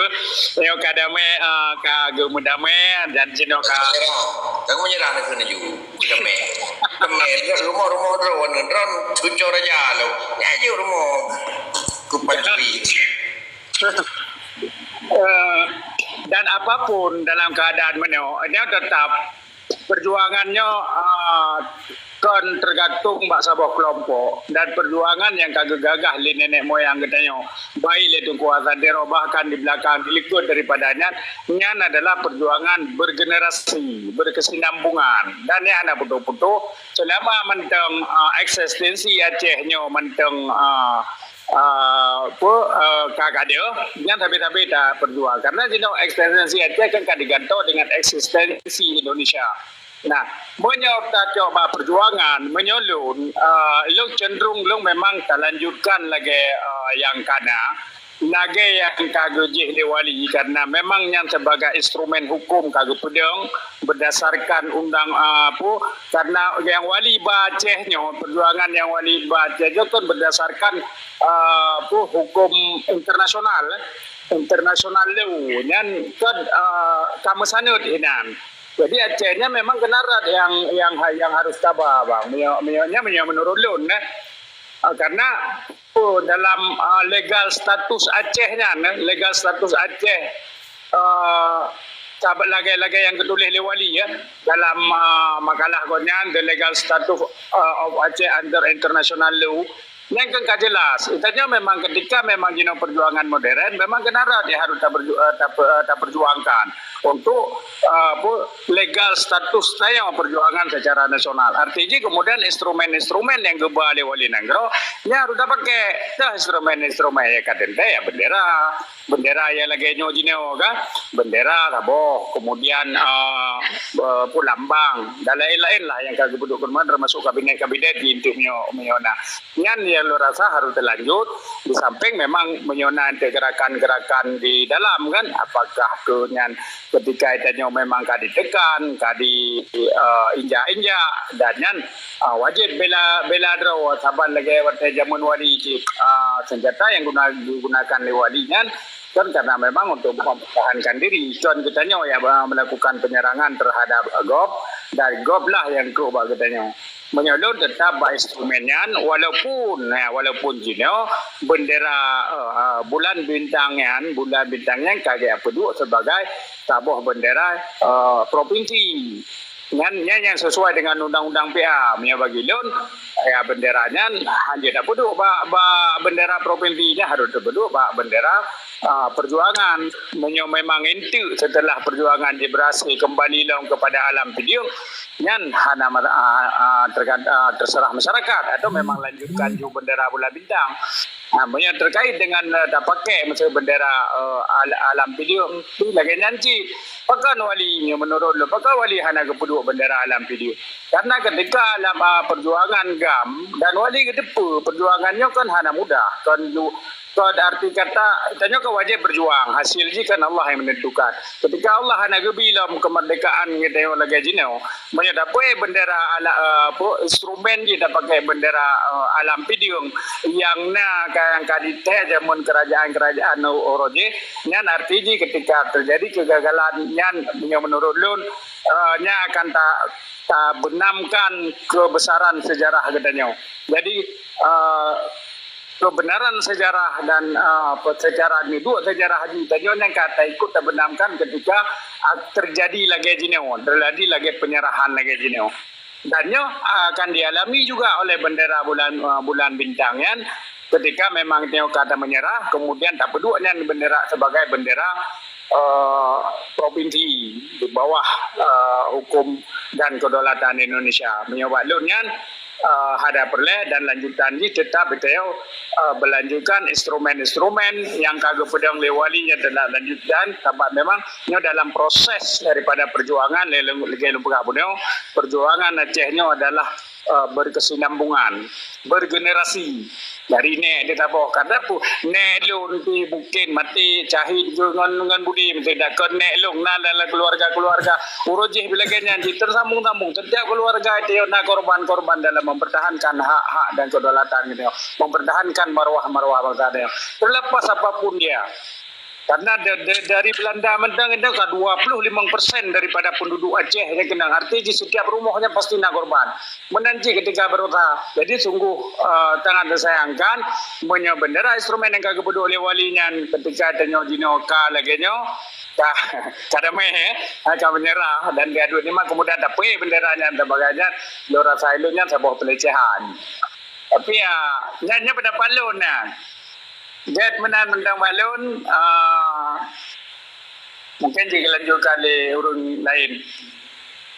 Nyoe ka damai, ah, ka geumeudamai dan jinoe ka. Ka menyerah. Ka menyerah na keuneuk ju. Damai. Damai. Rumoh-rumoh droe, droe cucoe raja lom. Nyan ju rumoh. Kupat juri. Eh, dan apapun dalam keadaan meunyoe, nyoe tetap perjuangan nyoe, ah, kon tergantung bak saboh kelompok, dan perjuangan nyang ka geugagah lé nenek moyang geutanyoe, baik lé Teungku Hasan Tiro, bahkan di belakang, di likot daripada nyan, nyan adalah perjuangan bergenerasi, berkesinambungan, dan nyan hana putôh-putôh selama mantong, ah, eksistensi Aceh nyoe mantong, ah, ah, apa, ah, ka, ka ada, nyan sabe-sabe taperjuang. Karena jinoe eksistensi Aceh kan ka digantoe dengan eksistensi Indonesia. Nah, meunyoe tacok bak perjuangan, meunyoe lôn, ah, lôn cenderung lôn memang talanjutkan lagèe, ah, nyang ka na. lagée nyang ka geujih lé wali, karena memang nyan sebagai instrumen hukum ka geupeudong berdasarkan undang, ah, apa, karena nyang wali ba Aceh nyoe, perjuangan nyang wali ba Aceh nyoe kan berdasarkan, ah, apa, hukum internasional, international law. Nyan kan, ah, ka meusaneut hinan. Jadi Aceh nyan memang keunarat nyang, nyang, nyang harus taba, bang. Meunyoe, meunyoe, nyan meunyoe menurut lôn, eh. Ah, karena, oh, dalam, ah, legal status Aceh nyan, eh, legal status Aceh, ah, sahabat lagée-lagée nyang geutuléh lé wali, ya, dalam, ah, makalah gobnyan, The Legal Status, ah, of Aceh Under International Law, nyan kan ka jelas. Itanyoe memang ketika memang jinoe perjuangan modern, memang keunarat nyang harus taperju-, eh, tape-, eh, taperjuangkan untuk, eh, apa, legal status tanyoe perjuangan secara nasional. Arti jih kemudian instrumen-instrumen nyang geuba lé wali nanggroe, nyan harus tapakai. Teuh instrumen-instrumen nyang ka teuntée, ya, bendera, bendera nyang lagée nyoe jinoe ka, bendera saboh, kemudian, ah, eh, apa, lambang dan lain-lain lah nyang ka geupeuduek keumudian termasuk kabinet-kabinet di untuk meunyoe, meunyoe na. Nyan nyang lôn rasa harus teulanjut, di samping memang meunyoe na untuk gerakan-gerakan di dalam kan, apakah keu nyan ketika tanyoe memang ka ditekan, ka di, eh, injak-injak, dan nyan, ah, wajéb bela, bela droe saban lagée watée jameun wali cit, ah, senjata nyang guna, digunakan lé wali nyan kan karena memang untuk mempertahankan diri. Kon geutanyoe nyang melakukan penyerangan terhadap gob, dan gob lah nyang trok bak geutanyoe. Meunyoe lôn teutap bak instrumen nyan, walaupun, ya, walaupun jinoe bendera, eh, eh, bulan bintang nyan, bulan bintang nyan ka geupeuduek sebagai saboh bendera, eh, provinsi. Nyan, nyan nyang sesuai dengan undang-undang P A. Meunyoe bagi lôn, ya, bendera nyan hana tapeuduek bak, bak bendera provinsi, nyan harus tapeuduek bak bendera, ah, perjuangan. Meunyoe memang enteuk setelah perjuangan jih berhasil kembali lom kepada alam pidieng, nyan hana ma-, ah, ah, tergan-, ah, terserah masyarakat atau memang lanjutkan ju bendera bulan bintang. Nah, meunyoe terkait dengan, eh, tapakai misalnya bendera, eh, al-, alam pidieng, lagée nyan cit. Pakon wali nyoe menurut lôn, pakon wali hana geupeuduek bendera alam pidieng? Karena ketika alam, ah, perjuangan GAM dan wali geuteupeue perjuangan nyoe kan hana mudah, kan ju-, kan arti kata tanyoe kan wajéb berjuang, hasil jih kan Allah yang menentukan. Ketika Allah hana geubi lom kemerdekaan geutanyoe lagée jinoe, meunyoe tapakai bendera ala, eh, apa, instrumen jih tapakai bendera, eh, alam pidieng nyang na ka, nyang ka ditée jameun kerajaan-kerajaan uroe jih, nyan arti jih ketika terjadi kegagalan nyan, meunyoe menurut lôn, eh, nyan akan ta-, tabenamkan kebesaran sejarah geutanyoe. Jadi, eh, kebenaran sejarah dan, eh, pe-, secara neuduek sejarah jih tanyoe nyang ka taikut tabenamkan ketika, ah, terjadi lagée jinoe, terjadi lagée penyerahan lagée jinoe. Dan nyoe akan dialami juga oleh bendera bulan, eh, bulan bintang nyan ketika memang tanyoe ka ta menyerah, kemudian tapeuduek nyan bendera sebagai bendera, eh, provinsi di bawah, eh, hukum dan kedaulatan Indonesia. Meunyoe bak lôn nyan, eh, hana peureulée dan lanjutan jih tetap beutôi, eh, beulanjutkan instrumen-instrumen nyang ka geupeudong lé wali nyan tetap lanjutkan, sabab memang nyoe dalam proses daripada perjuangan lé-, lé-, lagée lôn peugah bunoe, perjuangan Aceh nyoe adalah, eh, berkesinambungan, bergenerasi. Dari nèk di saboh, kadang pu-, nèk lôn pih mungkin maté syahid ngon, ngon budi meusidak kon nèk lôn na dalam keluarga-keluarga. Uroe jih bila lagée nyan jih tersambung-sambung. Setiap keluarga itu na korban-korban dalam mempertahankan hak-hak dan kedaulatan gitu, mempertahankan marwah-marwah bangsa dia. Terlepas apapun dia. Karena da-, da-, dari Belanda mantong itu ka dua puluh lima persen daripada penduduk Aceh yang kena. Arti jih setiap rumoh nyan pasti na korban. Meunan cit ketika berusaha. Jadi sungguh, eh, sangat disayangkan meunyoe bendera instrumen nyang ka geupeuduek lé wali nyan ketika tanyoe jinoe ka lagée nyoe, ka, ka damé, eh, ka menyerah dan gaduh nima kemudian dapé bendera nyan dan sebagainya, lôn rasa ilôn nyan saboh pelecehan. Tapi, ya, nyan, nyan pendapat lôn nyan. Gét meunan mantong bak lôn, ah, mungkin jikelanjutkan lé ureuëng laén.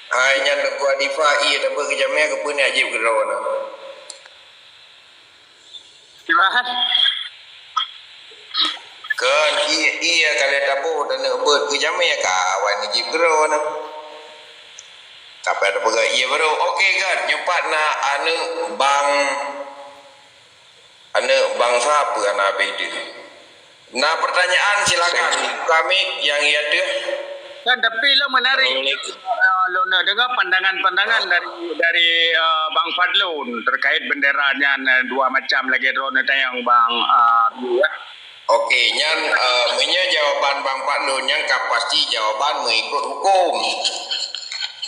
Hai nyan Teungku Hanifah, iya tabeuet keu jamé keupeue nyak jieb keudroe na? Gimana? Kon iya, iya ka lheueh tabeuet taneuk beuet keu jamé ka awai jieb keudroe na. Tapi ada peugah iya baru. Oke kan, nyoe pat na aneuk bang, aneuk bangsa apa anak beda. Na pertanyaan, silakan. Kami yang iya teuh. Kan, tapi lo menarik. Assalamualaikum. Eh, lo nak dengar pandangan-pandangan dari, dari, eh, Bang Fadlun terkait bendera nyan, eh, dua macam lagèe droeneuh tanyong Bang, eh, Abu, ya. Okey, nyan, eh, meunyoe jawaban Bang Fadlun nyan ka pasti jawaban mengikut hukum.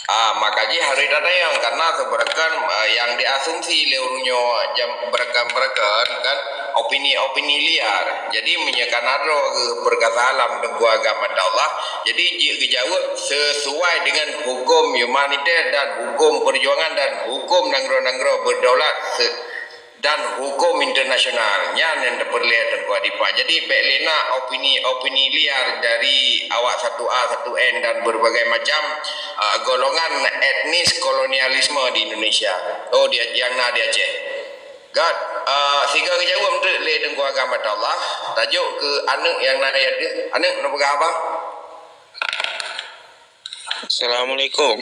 Ah, maka jih harus tatanyong, karena seubeureukan, ah, nyang diasumsi lé ureueng nyoe jam beureukan-beureukan kan, opini-opini liar. Jadi, meunyoe ka na droe geupeugah salah meudeuh agama Allah, jadi jeuet geujaweueb sesuai dengan hukum humaniter dan hukum perjuangan dan hukum nanggroe-nanggroe berdaulat se-, dan hukum internasional. Nyan nyang teupeureulee Teungku Adifah. Jadi, bèk lé na opini-opini liar dari awak satu A, satu N dan berbagai macam, uh, golongan etnis kolonialisme di Indonesia. Oh, di, nyang na di Aceh. Gat, uh, sigoe geujaweueb teuk lé Teungku Agam Batallah. Tajok keu aneuk nyang na di ateueh. Aneuk, neupeugah haba? Assalamualaikum.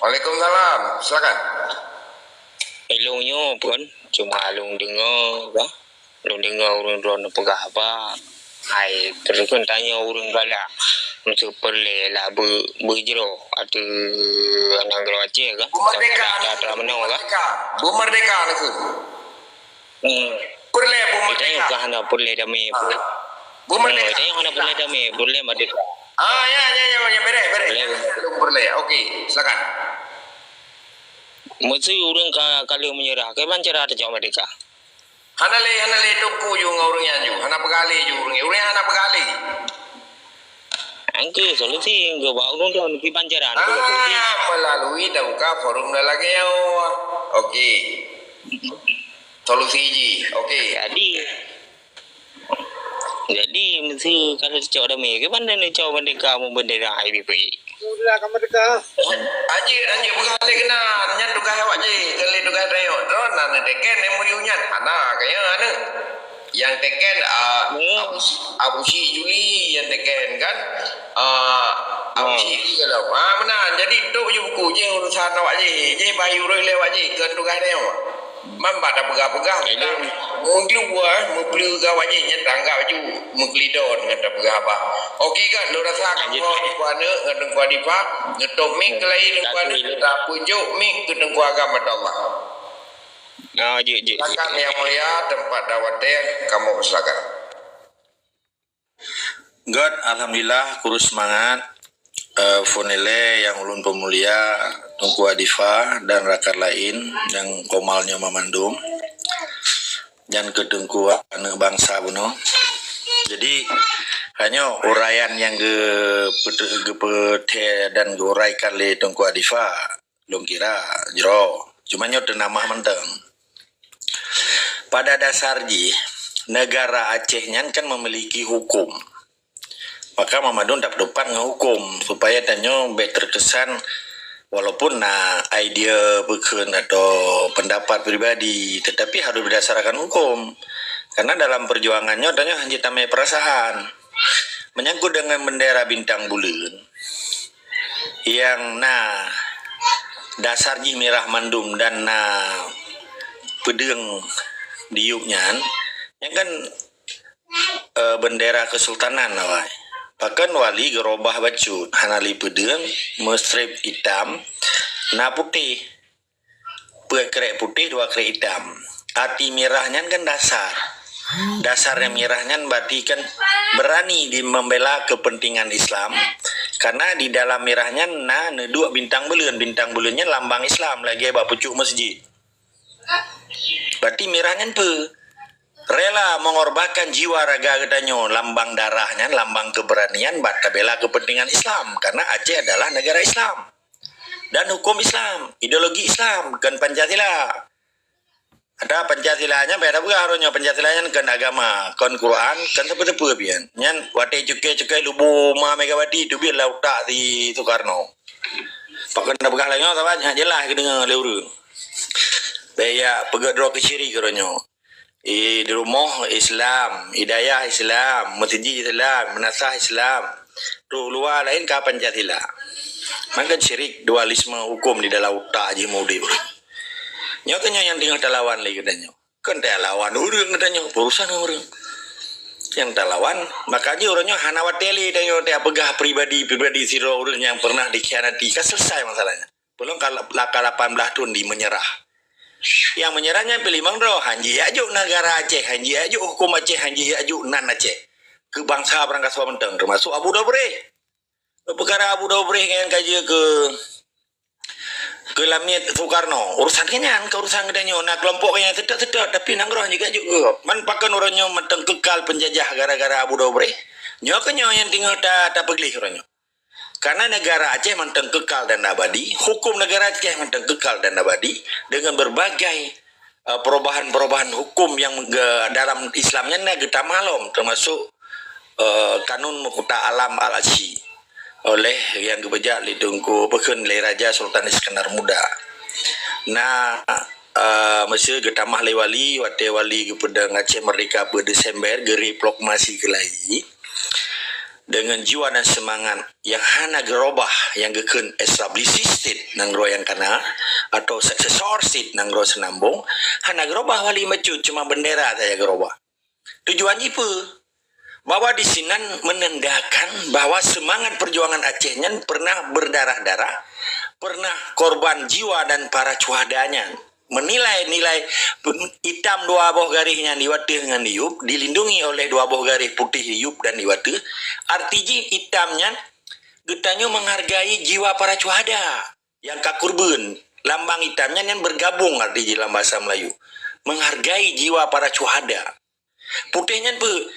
Waalaikumsalam. Silakan. Ilôn nyoe pun cuma lôn deungoe bah. Lôn deungoe ureueng droeneuh peugah bah. Hai, terus kan tanya ureueng galak. Meusu peureulèe lah beu-, beujroh ateueh nanggroe Aceh kah? Beumerdeka, atra-atra meunoe kah? Beumerdeka, beumerdeka, Teungku. Hmm. Peureulèe beumerdeka. Kita nyoe kah hana peureulèe damé pun. Ah. Beumerdeka. Hmm, kita nyoe hana peureulèe damé, peureulèe merdeka. Ah, ya, ya, ya, ya, bereh, bereh. Peureulèe. Jangan lupa peureulèe. Okey, silakan. Meusu ureueng ka, ka lheueh meunyeurah, kiban cara tacok merdeka? Hana lé, hana lé Teungku ju ngon ureueng nyan ju. Hana peugah lé ju ureueng nyan. Ureueng nyan hana peugah lé. Engke solusi, engke bak ureueng droen kiban cara. Ah, melalui tabuka forum dan lagèe nyoe. Okey. Solusi jih. Okey. Jadi, jadi meusu ka tacok damé, kiban cara tacok merdeka meubendera I B P? Udah ka merdeka. Anjir, anjir, peugah lé keunan. Nyan tugaih awak jih, kon lé tugaih rayeuk. Droen na neuteken M O U nyan. Hana, kaya aneuk. Nyang teken, ah, Abu Sy-, Abu Syik Juli nyang teken kan? Ah, Abu Syik Juli kalau. Ah, meunan. Jadi, tok ju buku jih urusan awak jih. Jih bayu rôh lé awak jih, kon tugaih rayeuk. Man bak tapeugah-peugah, meungeuluwa, meupleue gawat jih, nyan tanggap ju meukeulidon ngon tapeugah haba. Okey kan, lôn rasa kamoe Teungku Aneuk ngon Teungku Adifah, neutop mic keu laén Teungku Aneuk, tapeujok mic keu Teungku Agam Batallah. Ah, jeuet, jeuet. Silakan, Yang Mulia, tempat dan watèe, kamoe silakan. Göt, alhamdulillah, kurus seumangat. Eh, phôn ilèe nyang ulôn peumulia, Teungku Adifah dan rakan laén nyang komal nyoe mamandum. Nyan keu Teungku aneuk bansa bunoe. Jadi, hanyoe uraian nyang geupeute-, geupeuthe dan geuuraikan lé Teungku Adifah. Lôn kira jroh. Cuma nyoe teunamah mantong. Pada dasar jih, negara Aceh nyan kan memiliki hukum. Maka mamandum tapeuteupat ngon hukum, supaya tanyoe bèk terkesan, walaupun na idea bukon atau pendapat pribadi, tetapi harus berdasarkan hukum. Karena dalam perjuangan nyoe tanyoe hana tamè perasaan. Menyangkut dengan bendera bintang buleuen, nyang na dasar jih mirah mandum dan na peudeueng di yup nyan, nyan kan, eh, bendera kesultanan awai. Pakon wali geurobah bacut, hana lé peudeueng, meustrip itam, na putéh. Peuet krek putéh, dua krek itam. Arti mirah nyan kan dasar. Dasar nyang mirah nyan berarti kan berani di membela kepentingan Islam. Karena di dalam mirah nyan na neuduek bintang buleuen. Bintang buleuen nyan lambang Islam lagèe bak pucuk masjid. Berarti mirah nyan peue? Rela mengorbankan jiwa raga geutanyoe, lambang darah nyan, lambang keberanian bak tabela kepentingan Islam. Karena Aceh adalah negara Islam. Dan hukum Islam, ideologi Islam, kon Pancasila. Ada Pancasila nyan, beda peugah uroe nyoe, Pancasila nyan kon agama, kon Quran, kon sapeue-sapeue pian. Nyan watèe cukai-cukai lubo ma Megawati teubiet lam utak si Soekarno. Pakon tapeugah lagèe nyoe, saban nyan jeulaih geudeungoe lé ureueng. Bèk jak peugöt droe keu syirik uroe nyoe. I di rumoh Islam, i dayah Islam, meuseujid Islam, meunasah Islam. Trok luwa laén ka Pancasila. Maka syirik dualisme hukum di dalam utak jih meuudép. Nyoe keuh nyoe nyang teungoh talawan lé geutanyoe. Kon talawan ureueng geutanyoe, berurusan ngon ureueng. nyang talawan, maka jih uroe nyoe hana watée lé tanyoe tapeugah pribadi-pribadi sidroe ureuëng nyang pernah dikhianati. Ka selesai masalahnya. Peulom ka la-, ka lapan belas thon di menyerah. Nyang menyerah nyan pih limong droe, hanjeuet jak jok negara Aceh, hanjeuet jak jok huköm Aceh, hanjeuet jak jok nan Aceh. Keu bansa barangkasoe mantong, teumasok Abu Dobreh. Peukara Abu Dobreh nyan ka jeuet keu, keu lamiet Soekarno. Urusan keu nyan, keu urusan geutanyoe. Na keulompok nyang seutôt-seutôt, tapi nanggroe hanjeuet jak jok keu. Man pakon uroe nyoe mantong keukal penjajah gara-gara Abu Dobreh. Nyoe keuh nyoe nyang teungoh ta-, tapeugleh uroe nyoe. Karena negara Aceh mantong kekal dan abadi, hukum negara Aceh mantong kekal dan abadi dengan berbagai, eh, perubahan-perubahan hukum yang ge-, dalam Islam nyan na geutamah lom, termasuk, eh, Kanun Mukhtar Alam Al-Asyi oleh yang geupeujak lé Teungku, peukheun lé Raja Sultan Iskandar Muda. Na, eh, meuseu geutamah lé wali, watée wali geupeudong Aceh Merdeka peuet Desember, geureproklamasi keulai dengan jiwa dan semangat yang hana geurobah, yang geukheun established state nanggroe nyang kana atau successor state nanggroe seunambong, hana geurobah wali meucut, cuma bendera saja geurobah. Tujuan jih peue? Bahwa di sinan menandakan bahwa semangat perjuangan Aceh nyan pernah berdarah-darah, pernah korban jiwa dan para syuhada nyan. Menilai-nilai pun itam dua boh garéh nyan di wateuh ngon di yup, dilindungi oleh dua boh garéh putéh di yup dan di wateuh. Arti jih itam nyan, geutanyoe menghargai jiwa para syuhada nyang ka kurban. Lambang itam nyan, nyan bergabung arti jih dalam bahasa Melayu. Menghargai jiwa para syuhada. Putéh nyan peue?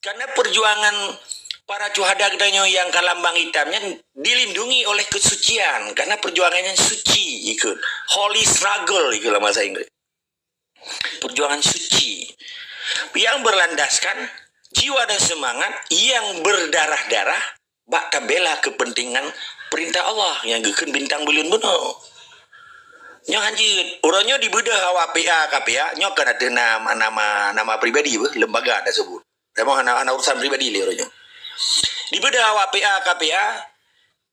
Karena perjuangan para syuhada geutanyoe nyang ka lambang itam nyan dilindungi oleh kesucian, karena perjuangan nyan suci ikheun. Holy struggle ikheun dalam bahasa Inggris. Perjuangan suci yang berlandaskan jiwa dan semangat yang berdarah-darah bak tabela kepentingan perintah Allah nyang geukheun bintang buleuen bunoe. Nyoe hanjeuet, uroe nyoe dibeudôh awak P A K P A, nyoe kan ateueh nama, nama, nama pribadi beuh, lembaga tersebut. Memang hana, hana urusan pribadi lé uroe nyoe. Dibeudôh awak P A K P A,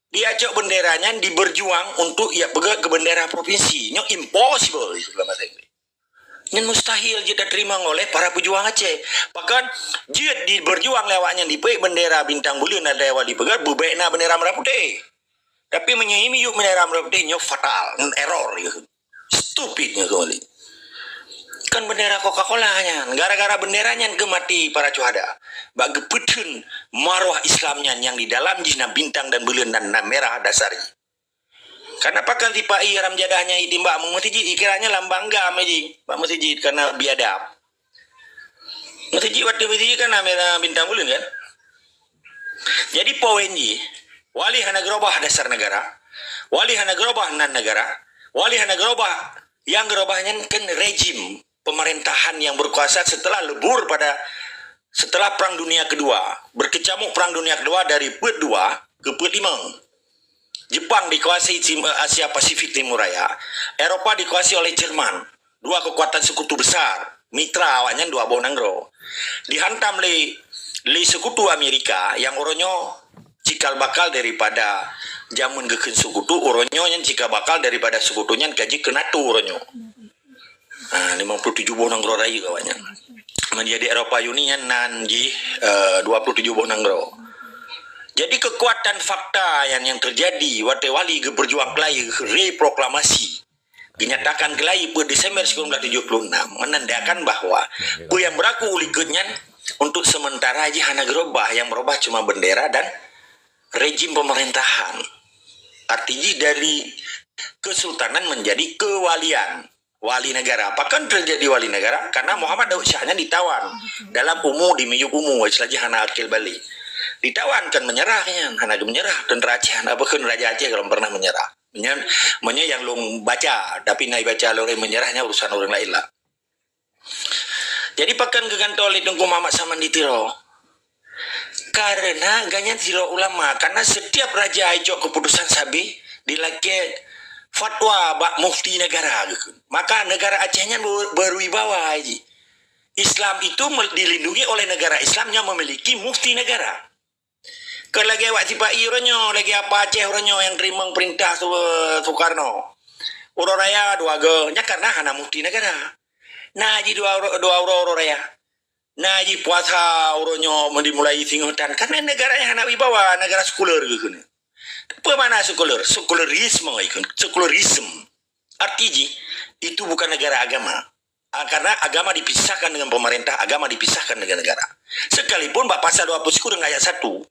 diacok bendera nyan diberjuang untuk jak peugét keu bendera provinsi. Nyoe impossible, dalam bahasa Inggris. Nyan mustahil jeuet tateurimong oleh para pejuang Aceh. Bahkan jeuet diberjuang lé awak nyan dipeuék bendera bintang buleuen dan lewat dipeugét beubek na bendera merah putih. Tapi meunyoe miyup bendera merah putih nyoe fatal, error ya. Stupid nyoe kembali. Kan bendera Coca-Cola nyan, gara-gara bendera nyan keuh maté para syuhada. Bak geupeutheun marwah Islam nyan nyang di dalam jih na bintang dan buleuen dan na merah dasar jih. Karena pakon sipa-i haram jadah nyan itimbak meuseujid, ikiranya lambang GAM ji bak meuseujid karena biadab. Meuseujid, watèe meuseujid kan na bintang buleuen kan? Jadi poin jih, wali hana geurubah dasar negara, wali hana geurubah nan negara, wali hana geurubah, nyang geurubah nyan kan rejim pemerintahan yang berkuasa setelah lebur pada, setelah Perang Dunia Kedua, berkecamuk Perang Dunia Kedua dari peuet dua ke peuet limong. Jepang dikuasai Tim-, Asia Pasifik Timur Raya, Eropa dikuasai oleh Jerman, dua kekuatan sekutu besar, mitra awaknyan dua boh nanggroe. Dihantam lé, lé sekutu Amerika nyang uroe nyoe cikal bakal daripada jameun geukheun sekutu, uroe nyoe nyan cikal bakal daripada sekutu nyan ka jeuet keu NATO uroe nyoe. Ha, limong puluh tujoh boh nanggroe rayeuk awaknyan. Menjadi Eropa Uni nyan nan jih, eh, dua puluh tujoh boh nanggroe. Jadi kekuatan fakta yang, yang terjadi watèe wali geupeujuang keulai reproklamasi, dinyatakan keulai peuet Desember sembilan belas tujuh puluh enam, menandakan bahwa peue nyang beulaku u likot nyan untuk sementara jih hana geurubah, yang berubah cuma bendera dan rejim pemerintahan. Arti jih dari kesultanan menjadi kewalian. Wali negara. Pakon terjadi wali negara? Karena Muhammad Daud Shah nyan ditawan dalam umu, dimiyup umu, istilah jih hana akil balig. Ditawan kan menyerah nyan, hana geumenyerah tentera Aceh, hana, bahkan Raja Aceh kalau pernah menyerah. Meunyoe, meunyoe nyang lôn baca, tapi na ibaca lôn menyerah nyan urusan ureueng laén lah. Jadi pakon geugantoe lé Teungku Muhammad Saman di Tiro? Karena gobnyan sidroe ulama, karena setiap raja icok keputusan sabé dilakèe fatwa bak mufti negara geukheun. Maka negara Aceh nyan ber-, berwibawa jih. Islam itu mel-, dilindungi oleh negara Islam yang memiliki mufti negara. Kon lagèe awak sipa-i uroe nyoe, lagèe apa Aceh uroe nyoe nyang teurimong peurintah Su-, Soekarno. Uroe raya dua go, nyan karena hana mufti negara. Na jih dua uro-, dua uroe uroe raya. Na jih puasa uroe nyoe meudimulai singoh tan. Karena negara nyan hana wibawa, negara sekuler keuh keuneuk. Peue makna sekuler? Sekularisme ikon, sekularisme. Arti jih, itu bukan negara agama. Ah, karena agama dipisahkan dengan pemerintah, agama dipisahkan dengan negara. Sekalipun bak pasal dua puluh sikureueng ayat satu,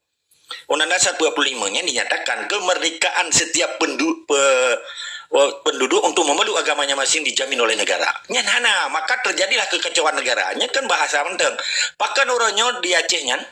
Undang-Undang dasar dua puluh lima nyan dinyatakan kemerdekaan setiap pendu-, pe-, penduduk untuk memeluk agamanya masing dijamin oleh negara. Nyan hana, maka terjadilah kekacauan negara. Nyan kan bahasa mantong. Pakon uroe nyoe di Aceh nyan,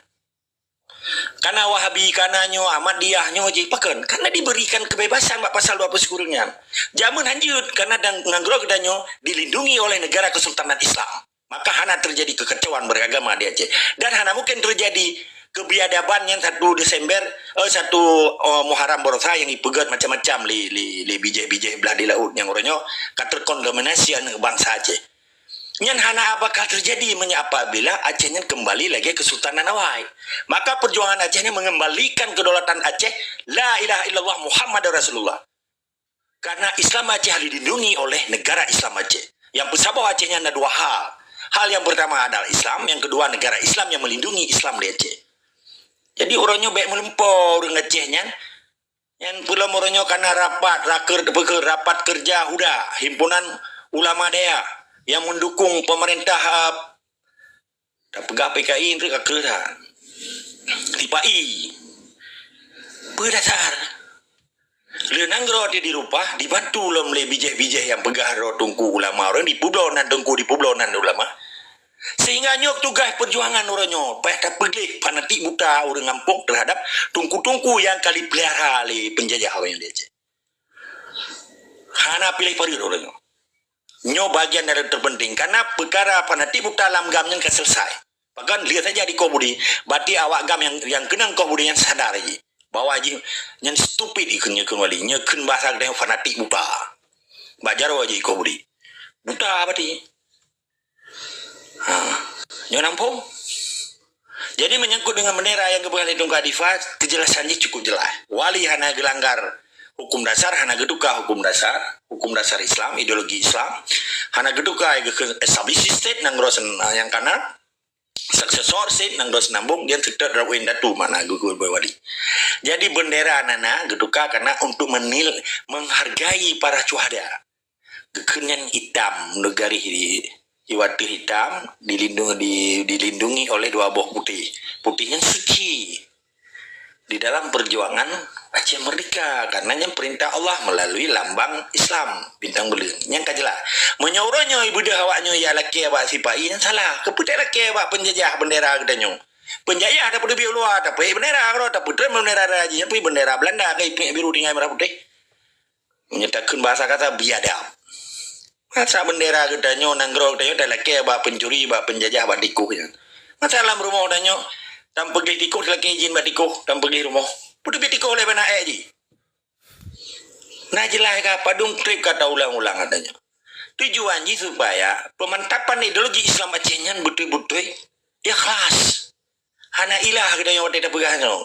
kana Wahabi, kana nyoe, Ahmadiyah nyoe jih, pakon? Karena diberikan kebebasan bak pasal dua puluh sikureueng nyan. Jameun hanjeuet, karena dan nanggroe geutanyoe dilindungi oleh negara kesultanan Islam. Maka hana terjadi kekacauan beragama di Aceh. Dan hana mungkin terjadi kebiadaban yang satu Desember, eh, satu, eh, Muharram Baroesa yang dipeugét macam-macam lé, lé, lé bijéh-bijéh blah di laôt nyang uroe nyoe ka terkontaminasi aneuk bangsa Aceh. Nyan hana bakal terjadi meunyoe apabila Aceh nyan kembali lagée kesultanan awai. Maka perjuangan Aceh nyan mengembalikan kedaulatan Aceh, la ilaha illallah Muhammadur Rasulullah. Karena Islam Aceh dilindungi oleh negara Islam Aceh. Yang peusaboh Aceh nyan ada dua hal. Hal yang pertama adalah Islam, yang kedua negara Islam yang melindungi Islam di Aceh. Jadi uroe nyoe bék meulumpoe ureuëng Aceh nyan. Nyan peulom uroe nyoe kana rapat, raker, rapat kerja huda, himpunan ulama dayah yang mendukung pemerintah, ah, tapeugah P K I nyan ka kreueh that. Sipa-i. Peue dasar? Lé nanggroe di, dirupah, dibantu lom lé bijéh-bijéh nyang peugah droe teungku ulama, ureuëng dipeubloe nan teungku, dipeubloe nan ulama. Sehingga nyoe tugaih perjuangan uroe nyoe, payah tapeugleh fanatik buta ureuëng gampông terhadap teungku-teungku nyang ka dipeulihara lé penjajah ureuëng di Aceh. Hana piléh pareut ureuëng nyoe. Nyoe bagian dari terpenting, karena peukara fanatik buta lam GAM nyan ka selesai. Bahkan lihat saja di Koh Budi, berarti awak GAM yang, yang keunong Koh Budi nyan sadar jih bahwa jih nyan stupid ikheun nyoe kheun wali, nyoe kheun bahasa geutanyoe fanatik buta. Bak jaroe jih Koh Budi. Buta berarti. Ha, nyoe nampung. Jadi menyangkut dengan bendera yang geupeugah lé Teungku Adifa, kejelasan jih cukup jelas. Wali hana geulanggar hukum dasar, hana geutuka hukum dasar, hukum dasar Islam, ideologi Islam, hana geutuka established state nanggroe sen-, nyang kana, successor state nanggroe seunambong, dia tetap rawin datu makna geupeugah wali. Jadi bendera nana geutuka karena untuk menil-, menghargai para syuhada. Geukheun nyan itam, neugaréh di, di watèe itam, dilindung-, di, dilindungi oleh dua boh putéh. Putéh nyan suci. Di dalam perjuangan Aceh Merdeka, karena nyan perintah Allah melalui lambang Islam, bintang buleuen. Nyan ka jelas. Meunyoe uroe nyoe ibeudôh awak nyoe ya lakèe bak sipa-i, nyan salah. Keupeue talakèe bak penjajah bendera geutanyoe? Penjajah tapeuteubiet u luwa, tapeuék bendera keudroe, tapeutreun bendera raja, tapi bendera Belanda ka ipeuék biru tinggai merah putéh. Meunyoe takheun bahasa kata biadab. Masa bendera geutanyoe, nanggroe geutanyoe talakèe bak pencuri, bak penjajah, bak tikoh nyan? Masa lam rumoh tanyoe, tapeugléh tikoh, talakèe izin bak tikoh, tapeugléh rumoh? Peuteubiet tikoh lé bana ék jih. Nah jeulaih ka padum trép ka taulang-ulang geutanyoe. Tujuan jih supaya peumantapan ideologi Islam Aceh nyan beutôi-beutôi ikhlas. Hana ilah geutanyoe watèe tapeugah nyoe.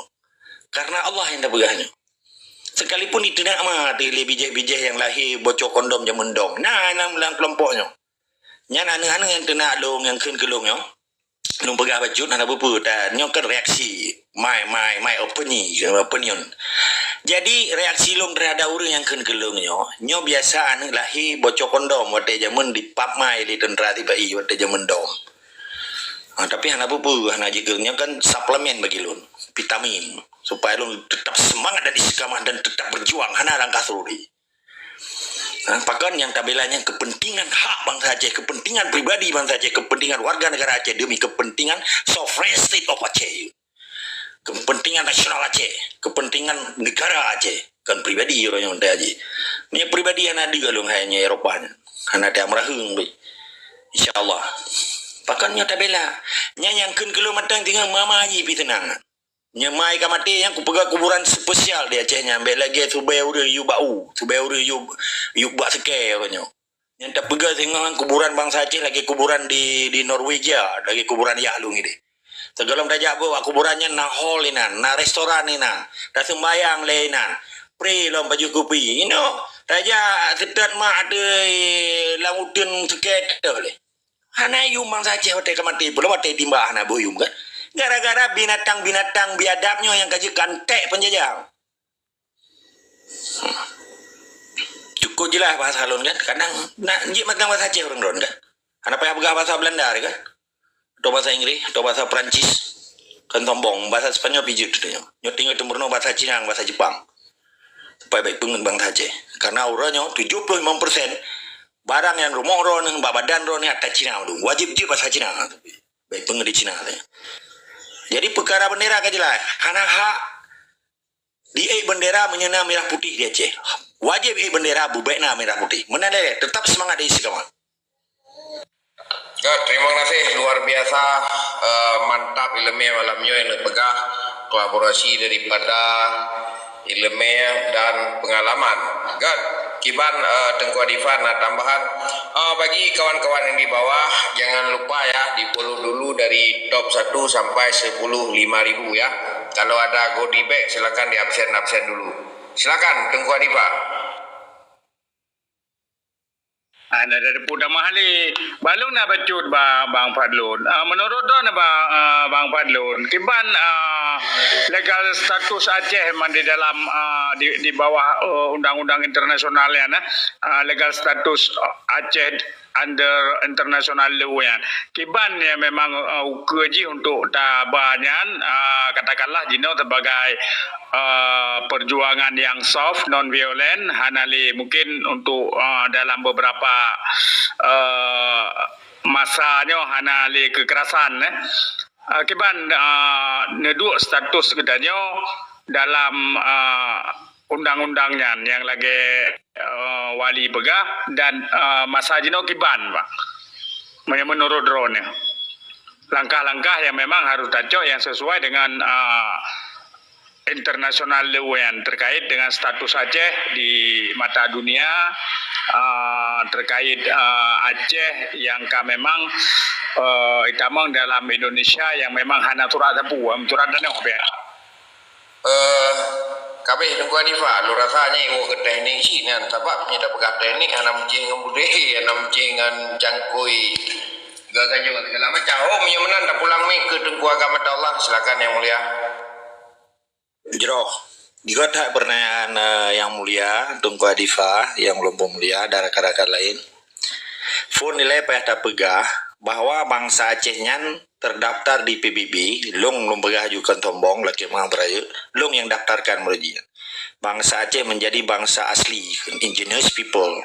Karena Allah nyang tapeugah nyoe. Sekalipun iteunak ma teuh lé bijéh-bijéh nyang lahé bocor kondom jameun dom. Na, na lam keulompok nyoe. Nyan aneuk-aneuk nyang teunak lôn, nyang kheun keu lôn nyoe. Lôn peugah bacut hana peue-peue, ta-, nyoe kan reaksi. My, my, my opinion, opinion. Jadi, reaksi lôn terhadap ureueng nyang kheun keu lôn nyoe, nyoe biasa aneuk lahé bocor kondom watèe jameun dipap mai lé teuntra sipa-i watèe jameun dom. Ha, tapi hana peue-peue, hana jeuet keu nyoe kan suplemen bagi lôn, vitamin, supaya lôn tetap semangat dan istiqamah dan tetap berjuang, hana langkah seururi. Ha, pakon nyang tabela nyan kepentingan hak bansa Aceh, kepentingan pribadi bansa Aceh, kepentingan warga negara Aceh demi kepentingan sovereign state of Aceh. Kepentingan nasional Aceh, kepentingan negara Aceh, kon pribadi uroe nyoe teuh jih. Nyoe pribadi hana deuh lôn hai nyoe Eropa nyan. Hana teuh meuraheueng beh. Insya Allah. Pakon nyoe tabela. Nyan nyang kheun keu lôn mantong teungoh mama jih pih teunang. Nyoe mai ka maté nyan kupeugah kuburan spesial di Aceh nyan, bèk lagèe subée ureueng yub bak u, subée ureueng yub, yub bak seukée uroe nyoe. Nyang tapeugah singoh nyan kuburan bansa Aceh lagèe kuburan di, di Norwegia, lagèe kuburan yah lôn idéh. Sigohlom tajak bak kuburan nyan na hall inan, na restoran inan, taseumbayang lé inan, pre lom pajoh kupi. Inoe tajak seutôt mak ateueh lam uteuen seukée teutôh lé. Hana yum bansa Aceh watée ka maté, peulom watée timbah hana boh yum kan. Gara-gara binatang-binatang biadab nyoe nyang ka jeuet ka anték peunjajah. Cukup jeulaih bahasa lôn kan. Kadang nak jeuet mantong bahasa Aceh ureuëng droen kan. Hana payah peugah bahasa Belanda kan. Atau bahasa Inggris, atau bahasa Perancis. Kan sombong, bahasa Spanyol pijeuet tu nyoe. Nyoe tinggai teumeurunoe bahasa Cina, bahasa Jepang. Supaya baik peungeut bansa Aceh. Karena uroe nyoe tujuh puluh lima persen barang nyang rumoh droen, bak badan droen ata Cina tu. Wajib jeuet bahasa Cina. Baik peungeut di Cina tu. Jadi peukara bendera ka jeulaih. Hana hak di ék bendera meunyoe na merah putih di Aceh. Wajib ék bendera bubek na merah putih. Meunan lé, tetap semangat di istiqamah. Ya, terima kasih, luar biasa, eh, mantap ileumé malam nyoe nyang neupeugah kolaborasi daripada ileumé dan pengalaman. Gét, kiban, eh, Teungku Adifah na tambahan. Eh, bagi kawan-kawan yang di bawah, jangan lupa ya, di-follow dulu dari top satu sampai sepuluh lima ribu ya. Kalau ada goodie bag, silakan di-absen-absen dulu. Silakan, Teungku Adifah. Ah, na teupeue tamah lé. Balum na bacut ba Bang Fadlun. Ah, menurut droeneuh ba, ah, Bang Fadlun, kiban, ah, legal status Aceh man di dalam, ah, di, di bawah, eh, undang-undang internasional nyan, eh? Ah, legal status, eh, Aceh under international law nyan. Kiban nyang memang, eh, ukeue jih untuk taba nyan, eh, katakanlah jinoe sebagai, eh, perjuangan yang soft, non violent, hana lé mungkin untuk, eh, dalam beberapa, eh, masa nyoe hana lé kekerasan, eh. Eh, kiban, eh, neuduek status geutanyoe dalam, eh, undang-undang nyan nyang lagée, eh, Wali peugah dan, eh, masa jinoe kiban, Bang. Meunyoe menurut droeneuh, langkah-langkah yang memang harus tacok yang sesuai dengan, eh, international law yang terkait dengan status Aceh di mata dunia, eh, terkait, eh, Aceh yang ka memang, eh, itamong dalam Indonesia yang memang hana surat sapeue, surat tanah, ya. Eh, kabeh Teungku Adifah, lôn rasa nyan iwoe keu teknik cit nyan, sabab meunyoe tapeugah teknik, hana meucéh ngon budé, hana meucéh ngon cangkôi, gagajong, segala macam. Oh, meunyoe meunan tapulang mic keu Teungku Agam Atallah, silakan Yang Mulia. Jroh, jroh that pertanyaan, eh, Yang Mulia, Teungku Adifah, nyang ulôn peumulia, dan rakan-rakan laén. Phon nilai payah tapeugah bahwa bansa Aceh nyan terdaftar di P B B, lôn lôn peugah ju kon sombong, lakée meu'ah beurayeuk, lôn nyang daftarkan meureuji. Bansa Aceh menjadi bansa asli, indigenous people.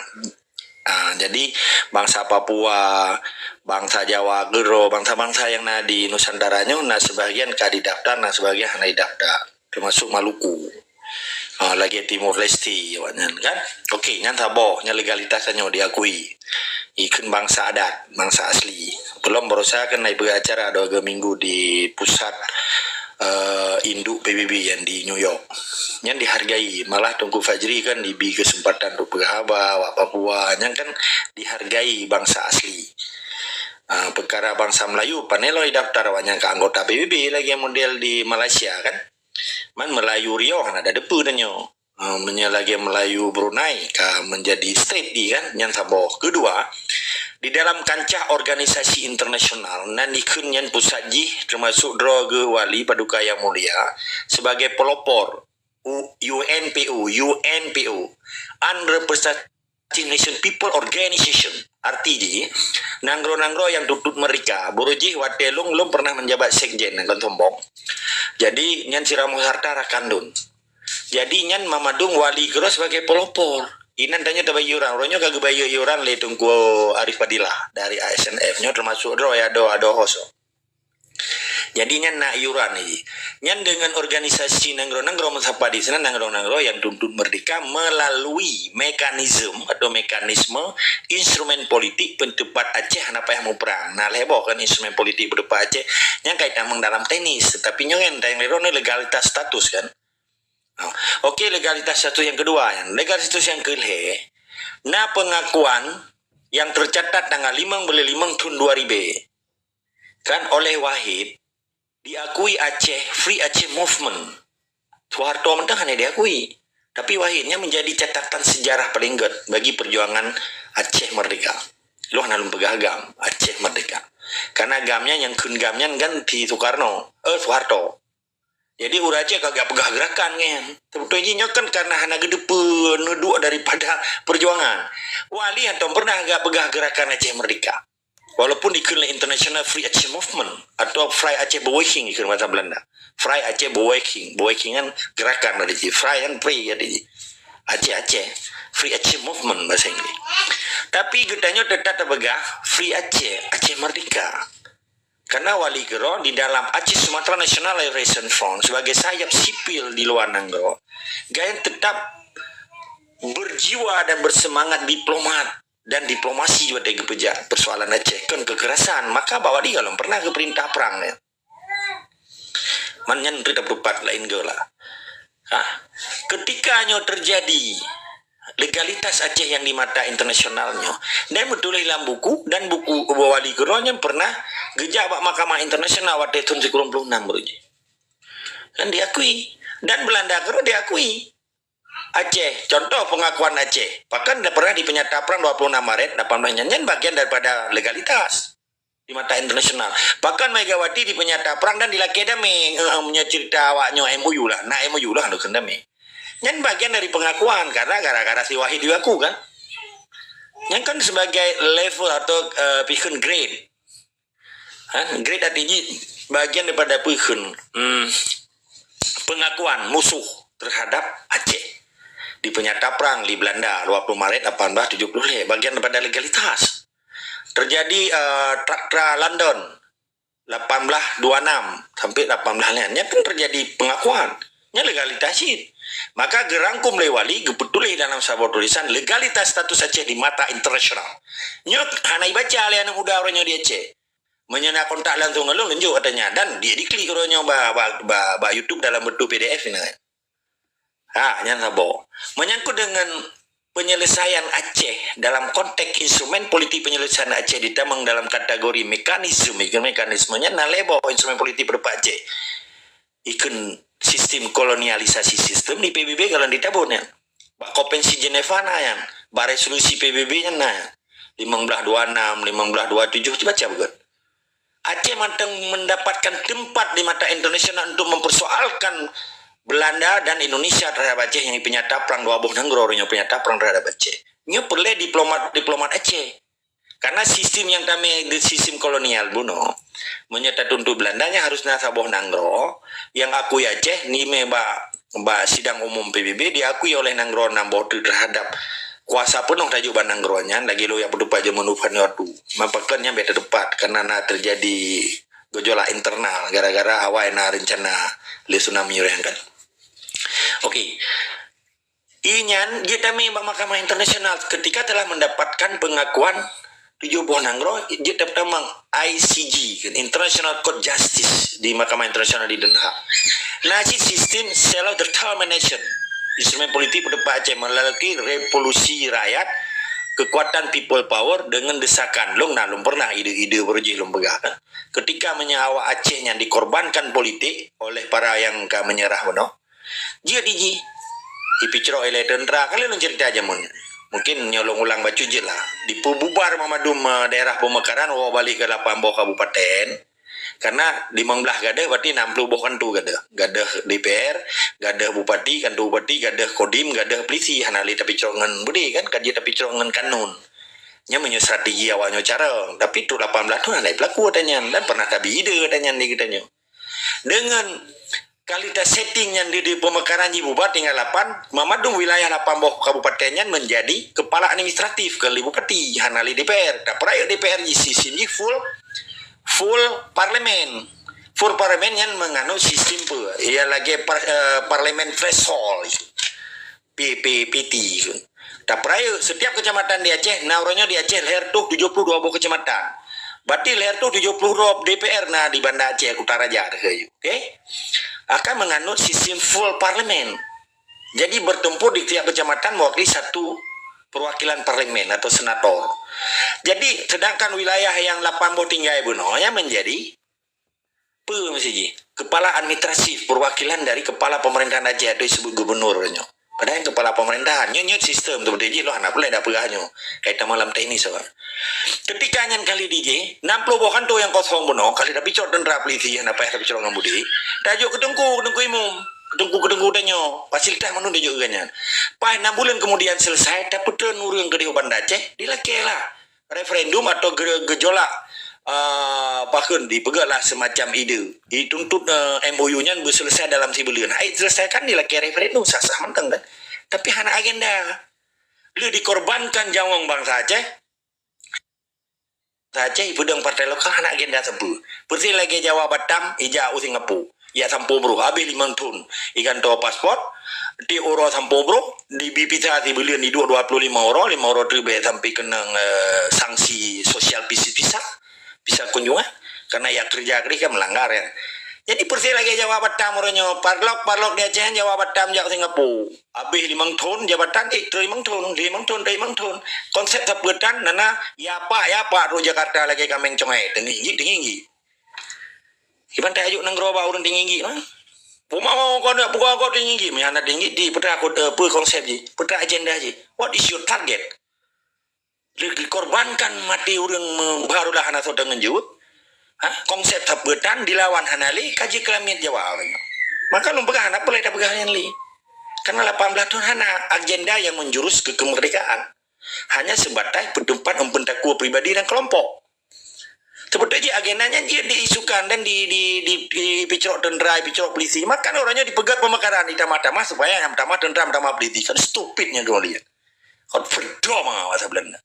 Ah, jadi bansa Papua, bansa Jawa, Gero, bansa-bansa nyang na di Nusantara nyoe na sebahagian ka didaftar, na sebahagian hana didaftar, termasuk Maluku. Ah, lagée Timor Leste awaknyan kan. Okey, nyan saboh, nyan legalitas tanyoe diakui. Ikheun bansa adat, bansa asli. Peulom barosa kan na ipeugah acara dua minggu di pusat, eh, induk P B B nyang di New York. Nyan dihargai, malah Teungku Fajri kan dibi kesempatan untuk peugah haba awak Papua. Nyan kan dihargai bansa asli. Ah, peukara bansa Melayu, pane lom daftar awaknyan keu anggota P B B lagée model di Malaysia kan. Man Melayu Riau hana ada depe tanyoe. Ah, meunyoe lagée Melayu Brunei ka menjadi state di kan, nyan saboh. Kedua, di dalam kancah organisasi internasional nan dikheun nyan pusat jih, termasuk droe geuh Wali Paduka Yang Mulia sebagai pelopor U-, U N P O, U N P O, Unrepresented Nation People Organization. Arti jih, nanggroe-nanggroe nyang tut-tut merdeka. Baroe jih watée lôn, lôn pernah menjabat sekjen, kon sombong. Jadi, nyan si Ramos Harta rakan lôn. Jadi, nyan Mamadung Wali keudroe sebagai pelopor. Inan tanyoe tabayeue iuran. Uroe nyoe ka geubayeue iuran lé Teungku Arif Fadilah dari A S N F. Nyoe termasuk droe ya, ado, ado hoso. Jadi, nyan na iuran lagi. Nyan deungon organisasi nanggroe-nanggroe meusapat di sinan, nanggroe-nanggroe nyang tuntut merdeka melalui mekanisme atau mekanisme instrumen politik peuntepat Aceh hana payah muprang. Na lhée boh kan instrumen politik peuntepat Aceh nyang ka itamong dalam teknis. Tetapi nyoe kan nyang lhée droe ni legalitas status kan. Oh, okey, legalitas status nyang keudua nyan. Legalitas status nyang keulhée, na peungakuan nyang teucatat tanggal limong buleuen limong thon dua ribée. Kan oleh Wahid, diakui Aceh, Free Aceh Movement. Soeharto mantong hana diakui. Tapi Wahid nyan menjadi catatan sejarah paleng gét bagi perjuangan Aceh merdeka. Lôn hana lôn peugah GAM, Aceh Merdeka. Karena GAM nyan nyang kheun GAM nyan kan di Soekarno, eh, Soeharto. Jadi ureuëng Aceh ka gak peugah gerakan kan. Sebetulnya jih nyoe kan karena hana geudeupeue neuduek daripada perjuangan. Wali hantom pernah gak peugah gerakan Aceh Merdeka. Walaupun dikheun lé International Free Aceh Movement atau Free Aceh Beweging dikheun bahasa Belanda. Free Aceh Beweging. Beweging kan gerakan ada jih. Free kan free ada jih. Aceh, Aceh. Free Aceh Movement bahasa Inggris. Tapi geutanyoe tetap tapeugah Free Aceh, Aceh Merdeka. Karena Wali Gero di dalam Aceh Sumatra National Liberation Front sebagai sayap sipil di luar nanggroe, gaya tetap berjiwa dan bersemangat diplomat dan diplomasi watée geupeujak persoalan Aceh, kon kekerasan. Maka bak Wali galom pernah geuperintah perang, ya. Man nyan teutab tupat lain gola. Ha? Ketika nyoe terjadi legalitas Aceh yang di mata internasional nyoe, dan betulis dalam buku, dan buku Wali Gero nyan pernah geujak bak Mahkamah Internasional watée tahun sikureueng puluh enam baru jih. Dan diakui. Dan Belanda Gero diakui. Aceh, contoh pengakuan Aceh. Bahkan dah pernah dipenyata perang dua puluh enam Maret lapan belas nyan, nyan bagian daripada legalitas di mata internasional. Bahkan Megawati dipenyata perang dan dilakée damé, eh, meunyoe cerita awak nyoe M O U lah, na M O U lah nukon damé. Nyan bagian dari pengakuan, karena gara-gara si Wahid diaku kan. Nyan kan sebagai level atau, eh, pikheun grade. Ha, grade arti jih bagian daripada pikheun, hmm, pengakuan musuh terhadap Aceh. Dipenyata perang di Belanda dua puluh Maret lapan belas tujuh puluh lhée, bagian daripada legalitas. Terjadi, eh, Traktra London lapan belas dua enam sampai lapan belas lhée. Nyan pun terjadi pengakuan. Nyan legalitas cit. Maka geurangkum lé Wali geupeutuléh dalam saboh tulisan legalitas status Aceh di mata internasional. Nyoe hana ibaca lé aneuk muda uroe nyoe di Aceh. Meunyoe na kontak langsung ngon lôn, lôn jok katanya. Dan dia diklik uroe nyoe ba, ba, ba, ba YouTube dalam bentuk P D F ni. Ha, nyan saboh. Menyangkut dengan penyelesaian Aceh dalam konteks instrumen politik penyelesaian Aceh ditamong dalam kategori mekanisme, mekanisme nyan na lhée boh instrumen politik peureubah Aceh. Ikheun sistem kolonialisasi sistem di P B B kalau ditabun nyan. Bak Konvensi Geneva na nyan, bak resolusi P B B nyan na nyan. Limong belas dua enam, limong belas dua tujuh, baca beugét. Aceh mantong mendapatkan tempat di mata internasional untuk mempersoalkan Belanda dan Indonesia terhadap Aceh yang dipenyata perang dua boh nanggroe, yang penyata perang terhadap Aceh. Nyoe peureulée diplomat-diplomat Aceh. Karena sistem nyang tamé di sistem kolonial bunoe, meunyoe tatuntut Belanda nyan harus na saboh nanggroe nyang akui Aceh, ni mé bak, bak sidang umum P B B diakui oleh nanggroe nyang boh teuk terhadap kuasa penuh tajok bak nanggroe nyan, lagée lôn jak peutupat jameun Vanuatu. Maka nyan bék teutupat karena na terjadi gejolak internal gara-gara awai na rencana lé tsunami roh nyan kan. Okey. Inyan jeuet tamé bak Mahkamah Internasional ketika telah mendapatkan pengakuan tujoh boh nanggroe, jeuet tamé I C J, International Court Justice di Mahkamah Internasional di Den Haag. Na cit sistem self determination, instrumen politik peureubah Aceh melalui revolusi rakyat, kekuatan people power dengan desakan. Lôn na lôn pernah ide-ide beurujih lôn peugah. Ketika meunyoe awak Aceh nyan dikorbankan politik oleh para nyang ka menyerah bunoe, jeuet di jih dipicrok ilée teuntra. Ka lheueh lôn cerita jameun nyan. Mungkin nyoe lôn ulang bacut jeuet lah. Dipeububar mandum, eh, daerah peumekaran, woe balek keu lapan boh kabupaten. Karena limong blah gadôh berarti enam puluh boh kantu gadôh. Gadôh D P R, gadôh bupati, kantu bupati, gadôh kodim, gadôh polisi. Hana lé tapicrok ngon beudé kan, ka jeuet tapicrok ngon kanun. Nyan meunyoe strategi awak nyoe carông. Tapi trok lapan blah tu hana pelaku ata nyan dan pernah tabi ide ata nyan di geutanyoe. Dengan kualitas setting nyang di, di pemekaran jih bubar tinggai lapan, mandum wilayah lapan boh kabupaten nyan menjadi kepala administratif keu lé bupati, hana lé D P R. Tapeurayeuk D P R jih sistem jih full, full parlemen. Full parlemen nyan menganut sistem pe, ya lagée par-, eh, parlemen threshold. P P P T. Tapeurayeuk, setiap kecamatan di Aceh, na uroe nyoe di Aceh lhée reutôh tujoh puluh dua boh kecamatan. Berarti lhée reutôh tujoh puluh droe D P R na di Banda Aceh Kutaraja teuh, oke? Akan menganut sistem full parlemen. Jadi bertumpuk di tiap kecamatan mewakili satu perwakilan parlemen atau senator. Jadi sedangkan wilayah nyang lapan boh tinggai bunoe nyan menjadi Peue meusti jih? Kepala administratif perwakilan dari kepala pemerintahan Aceh atau disebut gubernur nyoe. Padahai kepala pemerintahan. Nyoe, nyoe sistem tu beutôi jih, lôn hana peureulèe dak peugah nyoe. Kaitan malam teknis awak. Ketika nyan kali dijih, enam puluh boh kantô nyang kosong bunoe, kali tapi cok tentara polisi hana payah tapi cok ngon budi. Tajok keu teungku, keu teungku imum. Keu teungku, keu teungku tanyoe. Fasilitas mandum tajok keu nyan. Pas enam buleuen kemudian selesai, tapeutreun ureueng keudéh u Banda Aceh, dilakèe lah. Referendum atau ge-, gejolak, ah, pakon dipeugah lah semacam ide. Dituntut, eh, M O U nyan beuselesai dalam sibuleuen. Hai selesaikan dilakèe referendum, sah-sah mantong kan. Tapi hana agenda. Lé dikorbankan nyawöng bansa Aceh. Aceh ipeudong partai lokal hana agenda sapeue. Persis lagèe Jawa Batam ija u Singapura. Ya sampoe broh, habéh limong thon. Iganto paspor, tiep uroe sampoe broh, dibi visa sibuleuen iduek dua puluh lima uroe, lima uroe teubèe sampai keunong, eh, sanksi sosial visa, visa kunjungan. Karena ya kerja keudéh kan melanggar ya. Jadi persis lagèe Jawa Batam uroe nyoe, parlok-parlok di Aceh Jawa Batam jak Singapura. Habéh limong thon jabatan, eh, terus limong thon, limong thon, terus limong thon. Konsep sapeue tan, nana, ya pak, ya pak, rot Jakarta lagèe kaméng congèe, teunginggik, teunginggik. Iban tajok nanggroe bak ureueng teunginggik, ha? Puma mau kau nak pukul kau teunginggik, meuhana teunginggik di, peue takot, eh, peue konsep jih, peue agenda jih. What is your target? Di-, dikorbankan maté ureueng me-, barulah hana soe teungeujut. Ha? Konsep sapeue tan dilawan hana lé, ka jikeulamit Jawa. Maka lôn peugah hana peureulèe tapeugah nyan lé. Karena lapan belas thon hana agenda yang menjurus ke kemerdekaan. Hanya sebatas peuteupat eumpeuen takue pribadi dan kelompok. Sebetul jih agenda nyan jeuet diisukan dan di, di, di, dipicrok tentara, dipicrok polisi. Maka ureueng nyoe dipeugöt pemekaran, ditamah-tamah supaya nyang tamah tentara, tamah polisi. Kan stupid nyan dua lihat. Kan freedom masa Belanda.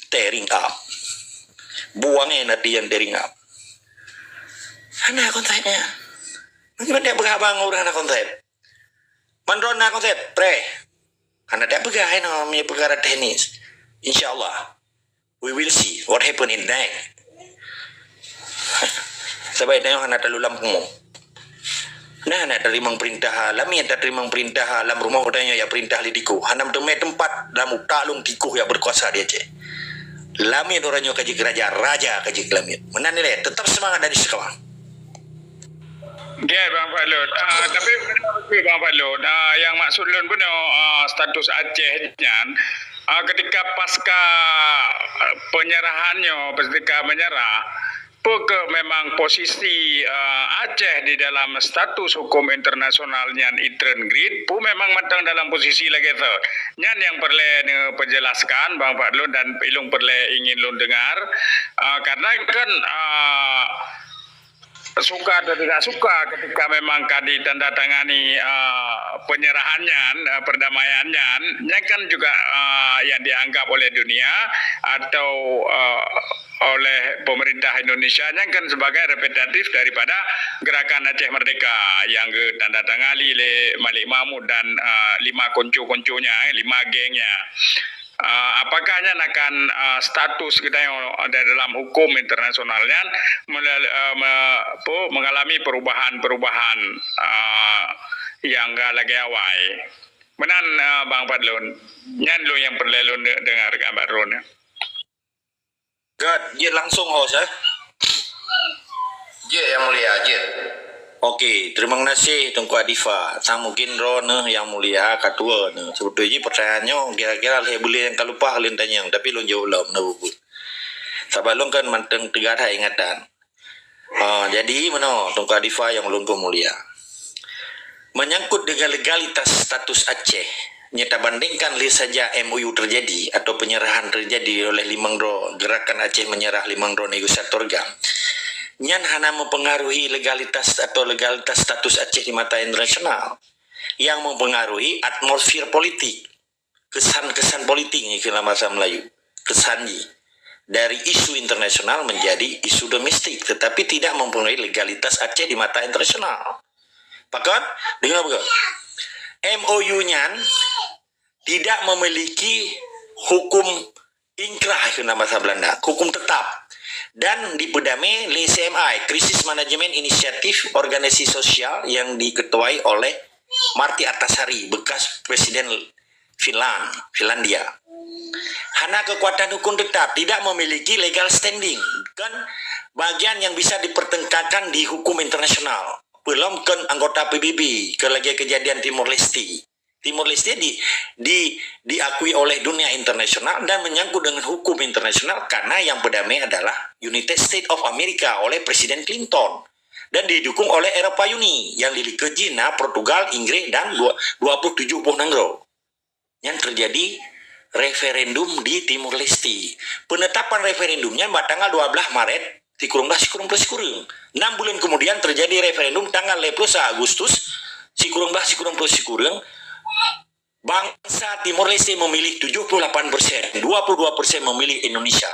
Tearing up. Buang eh nanti yang tearing up. Hana konsepnya. Mungkin dia berhabang orang hana konsep. Mandron na konsep, preh. Hana dia peugah eh no, punya perkara teknis. InsyaAllah. We will see what happen in next. Sabab tanyoe hana talu lam kumo. Nah, hana teurimong perintah, lamiet teurimong perintah lam rumoh tanyoe ya perintah lé tikus. Hana meuteumé teumpat lam utak lôn tikus ya berkuasa di Aceh. Lamiet orang nyoe ka jeuet keu raja, raja ka jeuet keu lamiet. Meunan nilai, tetap semangat dan istiqamah. Oke, Bang Fadlun. Ah, tapi Bang Fadlun, ah, yang maksud lôn bunoe, ah, status Aceh nyan, ah, ketika pasca, ah, penyerahan nyoe, ketika menyerah, peu ke memang posisi, ah, Aceh di dalam status hukum internasional nyan itren grit, peu memang mantong dalam posisi lagèe tu. Nyan yang perlu neupejelaskan, Bang Fadlun, dan ilung perlu ingin lôn dengar. Ah, karena kan, ah, suka atau tidak suka, ketika memang ka ditandatangani, ah, penyerahan nyan, ah, perdamaian nyan, nyan kan juga, ah, yang dianggap oleh dunia atau, ah, oleh pemerintah Indonesia nyan kan sebagai representatif daripada Gerakan Aceh Merdeka yang ditandatangani lé Malik Mahmud dan, ah, lima konco-konconya, eh, lima gengnya. Ah, apakah nyan akan, ah, status geutanyoe di dalam hukum internasional nyan melal-, ah, me-, apa, mengalami perubahan-perubahan, ah, yang enggak lagèe awai? Meunan, ah, Bang Fadlun. Nyan lôn nyang peureulèe lôn de-, deungar keu Bang Fadlun. Gèt, jeuet langsung host, eh. Jeuet, Yang Mulia, jeuet. Oke, terima kasih Teungku Adifa. Sang mungkin droeneuh Yang Mulia ka tuwoe neuh. Sebetul jih pertanyaan nyoe kira-kira lhèe buleuen nyang ka leupah lôn tanyong, tapi lôn jaweueb lom na bubu. Sabab lôn kan mantong teuga that ingatan. Ha, jadi meunoe Teungku Adifa nyang ulôn peumulia. Menyangkut dengan legalitas status Aceh, nyoe tabandingkan lé saja M O U terjadi atau penyerahan terjadi oleh limong droe Gerakan Aceh Menyerah, limong droe negosiator GAM, nyan hana mempengaruhi legalitas atau legalitas status Aceh di mata internasional. Yang mempengaruhi atmosfer politik, kesan-kesan politik nyoe keu lam bahasa Melayu. Kesan jih. Dari isu internasional menjadi isu domestik, tetapi tidak mempengaruhi legalitas Aceh di mata internasional. Pakon? Deungoe beugöt. M O U nyan tidak memiliki hukum inkrah keu lam bahasa Belanda, hukum tetap, dan dipeudamé lé C M I, Crisis Management Initiative, organisasi sosial yang diketuai oleh Martti Ahtisaari, bekas presiden Finland, Finlandia. Hana kekuatan hukum tetap, tidak memiliki legal standing, kan bagian yang bisa dipertentangkan di hukum internasional. Peulom kon anggota P B B, keu lagèe kejadian Timor Leste. Timor Leste di, di, diakui oleh dunia internasional dan menyangkut dengan hukum internasional karena yang berdamai adalah United States of America oleh Presiden Clinton dan didukung oleh Eropa Uni yang dilikeue jih na Portugal, Inggris dan dua, dua puluh tujuh boh nanggroe. Yang terjadi referendum di Timor Leste. Penetapan referendumnya bak tanggal dua belas Maret sikureueng blah sikureueng ploh sikureueng. Enam bulan kemudian terjadi referendum tanggal lima belas Agustus sikureueng blah sikureueng ploh sikureueng. Bangsa Timor Leste memilih tujuh puluh lapan persen, dua puluh dua persen memilih Indonesia.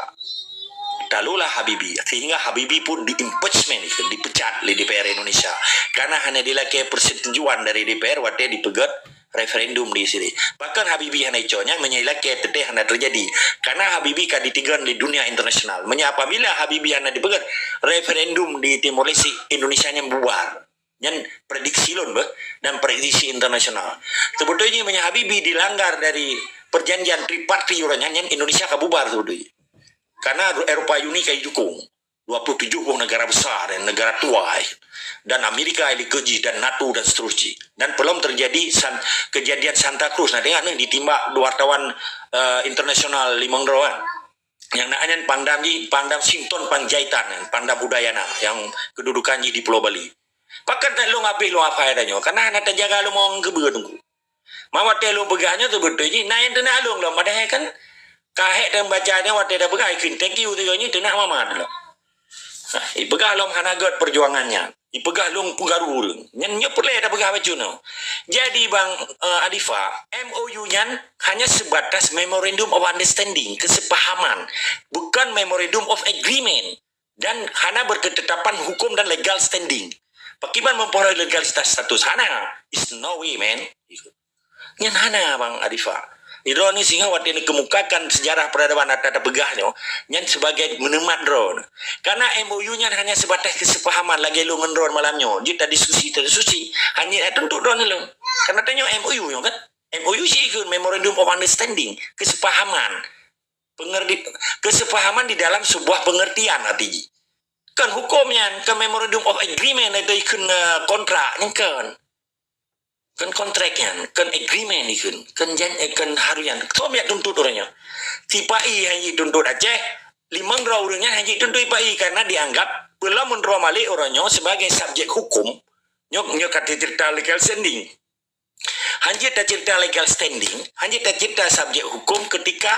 Talulah Habibie, sehingga Habibie pun di-impeachment, dipecat oleh D P R Indonesia. Karena hana dilakée persetujuan dari D P R watée dipeugét referendum di sini. Bahkan Habibie hana icok nyan meunyoe ilakée teuntée hana terjadi. Karena Habibie ka ditigon di dunia internasional. Meunyoe apabila Habibie hana dipeugét referendum di Timor Leste, Indonesia nyan bubar. Nyan prediksi lôn beh dan prediksi internasional. Sebetulnya meunyoe Habibie dilanggar dari perjanjian tripartite uroe nyan, nyan Indonesia ka bubar sebetulnya. Karena Eropa Uni ka didukung. Dua puluh tujuh boh negara besar dan negara tua, eh. Dan Amerika ilikeue jih dan NATO dan seterusnya. Dan belum terjadi san, kejadian Santa Cruz. Nah, tengok ni ditimbak dua wartawan uh, internasional limong droe kan. Yang nak nyan Pangdam di Pangdam Sinton Panjaitan, Pangdam Udayana yang kedudukan jih di Pulau Bali. Pakon tak lôn habéh lôn hafai tanyoe, karena hana tajaga lôn mong keubeue teungku. Ma watée lôn peugah nyoe teubeutôi jih, na nyang teunah lôn lom, padahai kan ka hék dan baca nyoe watée dah peugah ikheun thank you teuh nyoe teunah mama lom. Nah, ipeugah lom hana gét perjuangan nyan. Ipeugah lôn peugaru ureuëng. Nyan nyoe peureulée dah peugah bacut nyoe. Jadi bang uh, Adifa, M O U nyan hanya sebatas memorandum of understanding, kesepahaman, bukan memorandum of agreement. Dan hana berketetapan hukum dan legal standing. Pakiban memperoleh legalitas status hana. It's no way, man. Nyan hana bang Arifa. Droeneuh singoh watée neukemukakan sejarah peradaban ata tapeugah nyoe, nyan sebagai meuneumat droeneuh. Karena M O U nyan hanya sebatas kesepahaman lagée lôn ngon droeneuh malam nyoe. Jeuet tadiskusi, tadiskusi. Hanya tuntut droeneuh lôn. Karena tanyoe M O U nyoe kan. M O U sih ikut Memorandum of Understanding, kesepahaman. Pengerti, kesepahaman di dalam sebuah pengertian arti jih. Kan hukum nyan, kan Memorandum of Agreement itu ikut uh, kontrak nyan kan. Kan kontrak nyan, kan agreement ikut, kan jan, eh, kan haruyan. Kau biar tuntut orangnya. Sipai hanya tuntut Aceh, limong droe urangnya hanya tuntut sipai karena dianggap belum menroh malik orangnya sebagai subjek hukum. Nyok nyok kata cerita legal standing. Hanjeuet tacerita legal standing, hanjeuet tacerita subjek hukum ketika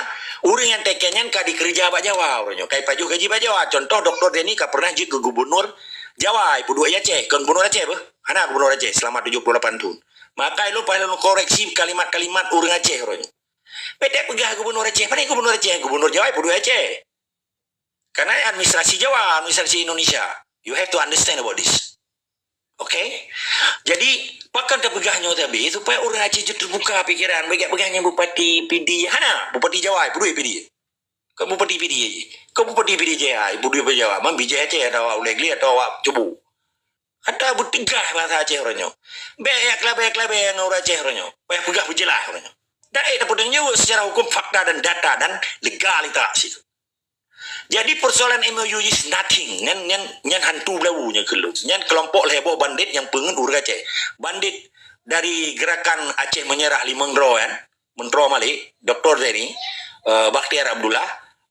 ureuëng nyang teuka nyan ka dikeureuja bak Jawa ureuëng nyoe, ka ipajoh gaji bak Jawa. Contoh, Doktor Deni ka pernah jeuet keu gubernur Jawa, ipeudua Aceh, kon gubernur Aceh beh. Hana gubernur Aceh selama tujuh puluh lapan tahun. Maka ilôn paih lôn koreksi kalimat-kalimat ureuëng Aceh ureuëng nyoe. Beda peugah gubernur Aceh, mana gubernur Aceh? Gubernur Jawa ipeudua Aceh. Karena administrasi Jawa, administrasi Indonesia. You have to understand about this. Okay? Jadi, pakon tapeugah nyoe tabi supaya ureuëng Aceh jeuet terbuka pikiran. Bagi peugah nyan bupati P D, hana, bupati Jawa, peudui P D. Kan bupati P D. Kan bupati P D Jaya, peudui Jawa. Man bijai Aceh atau awak uleh geli atau awak cubu. Ata beuteugah bahasa Aceh uroe nyoe. Bék ya kelabé-kelabé ngon ureuëng Aceh uroe nyoe. Payah peugah peujeulaih uroe nyoe. Dak ék tapeudong nyoe secara hukum, fakta dan data dan legalitas itu. Jadi persoalan M O U is nothing. Nyan nyan nyan hantu belawu nyan keulong. Nyan kelompok lhée boh bandit nyang peungeut ureuëng Aceh. Bandit dari gerakan Aceh Menyerah limong droe kan. Mentroe Malik, Doktor Zaini, uh, Bakhtiar Abdullah,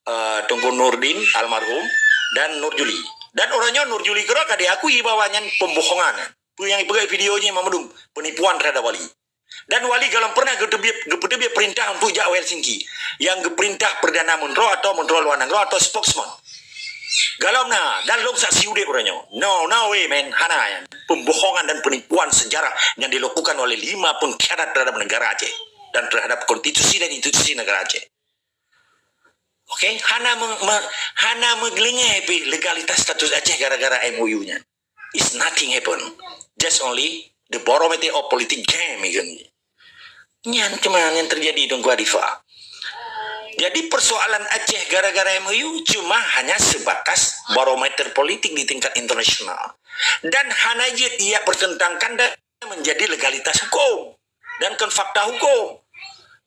uh, Teungku Nurdin almarhum dan Nur Juli. Dan uroe nyoe Nur Juli keudroe ka diakui bahwa nyan pembohongan. Peue nyang ipeugah video nyan memang penipuan terhadap wali. Dan wali golom pernah geuteubiet, geupeuteubiet perintah untuk jak u Helsinki, nyang geuperintah Perdana Menteri atau Menteri Luar Negeri atau spokesman. Golom na, dan lôn saksi udeb uroe nyoe. No, no way, man. Hana nyan. Pembohongan dan penipuan sejarah yang dilakukan oleh lima pengkhianat terhadap negara Aceh dan terhadap konstitusi dan institusi negara Aceh. Okay, hana me, me, hana meugeulingée pih legalitas status Aceh gara-gara M O U nyan. It's nothing happen. Just only the barometer of politik game ikheun. Nyan cuma yang terjadi Teungku Arifa. Jadi persoalan Aceh gara-gara M O U cuma hanya sebatas barometer politik di tingkat internasional. Dan hana jeuet ia pertentangkan dan menjadi legalitas hukum. Dan kon fakta hukum.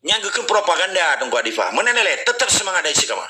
Nyang geukheun propaganda Teungku Arifa. Meunan lé, tetap semangat dan istiqamah.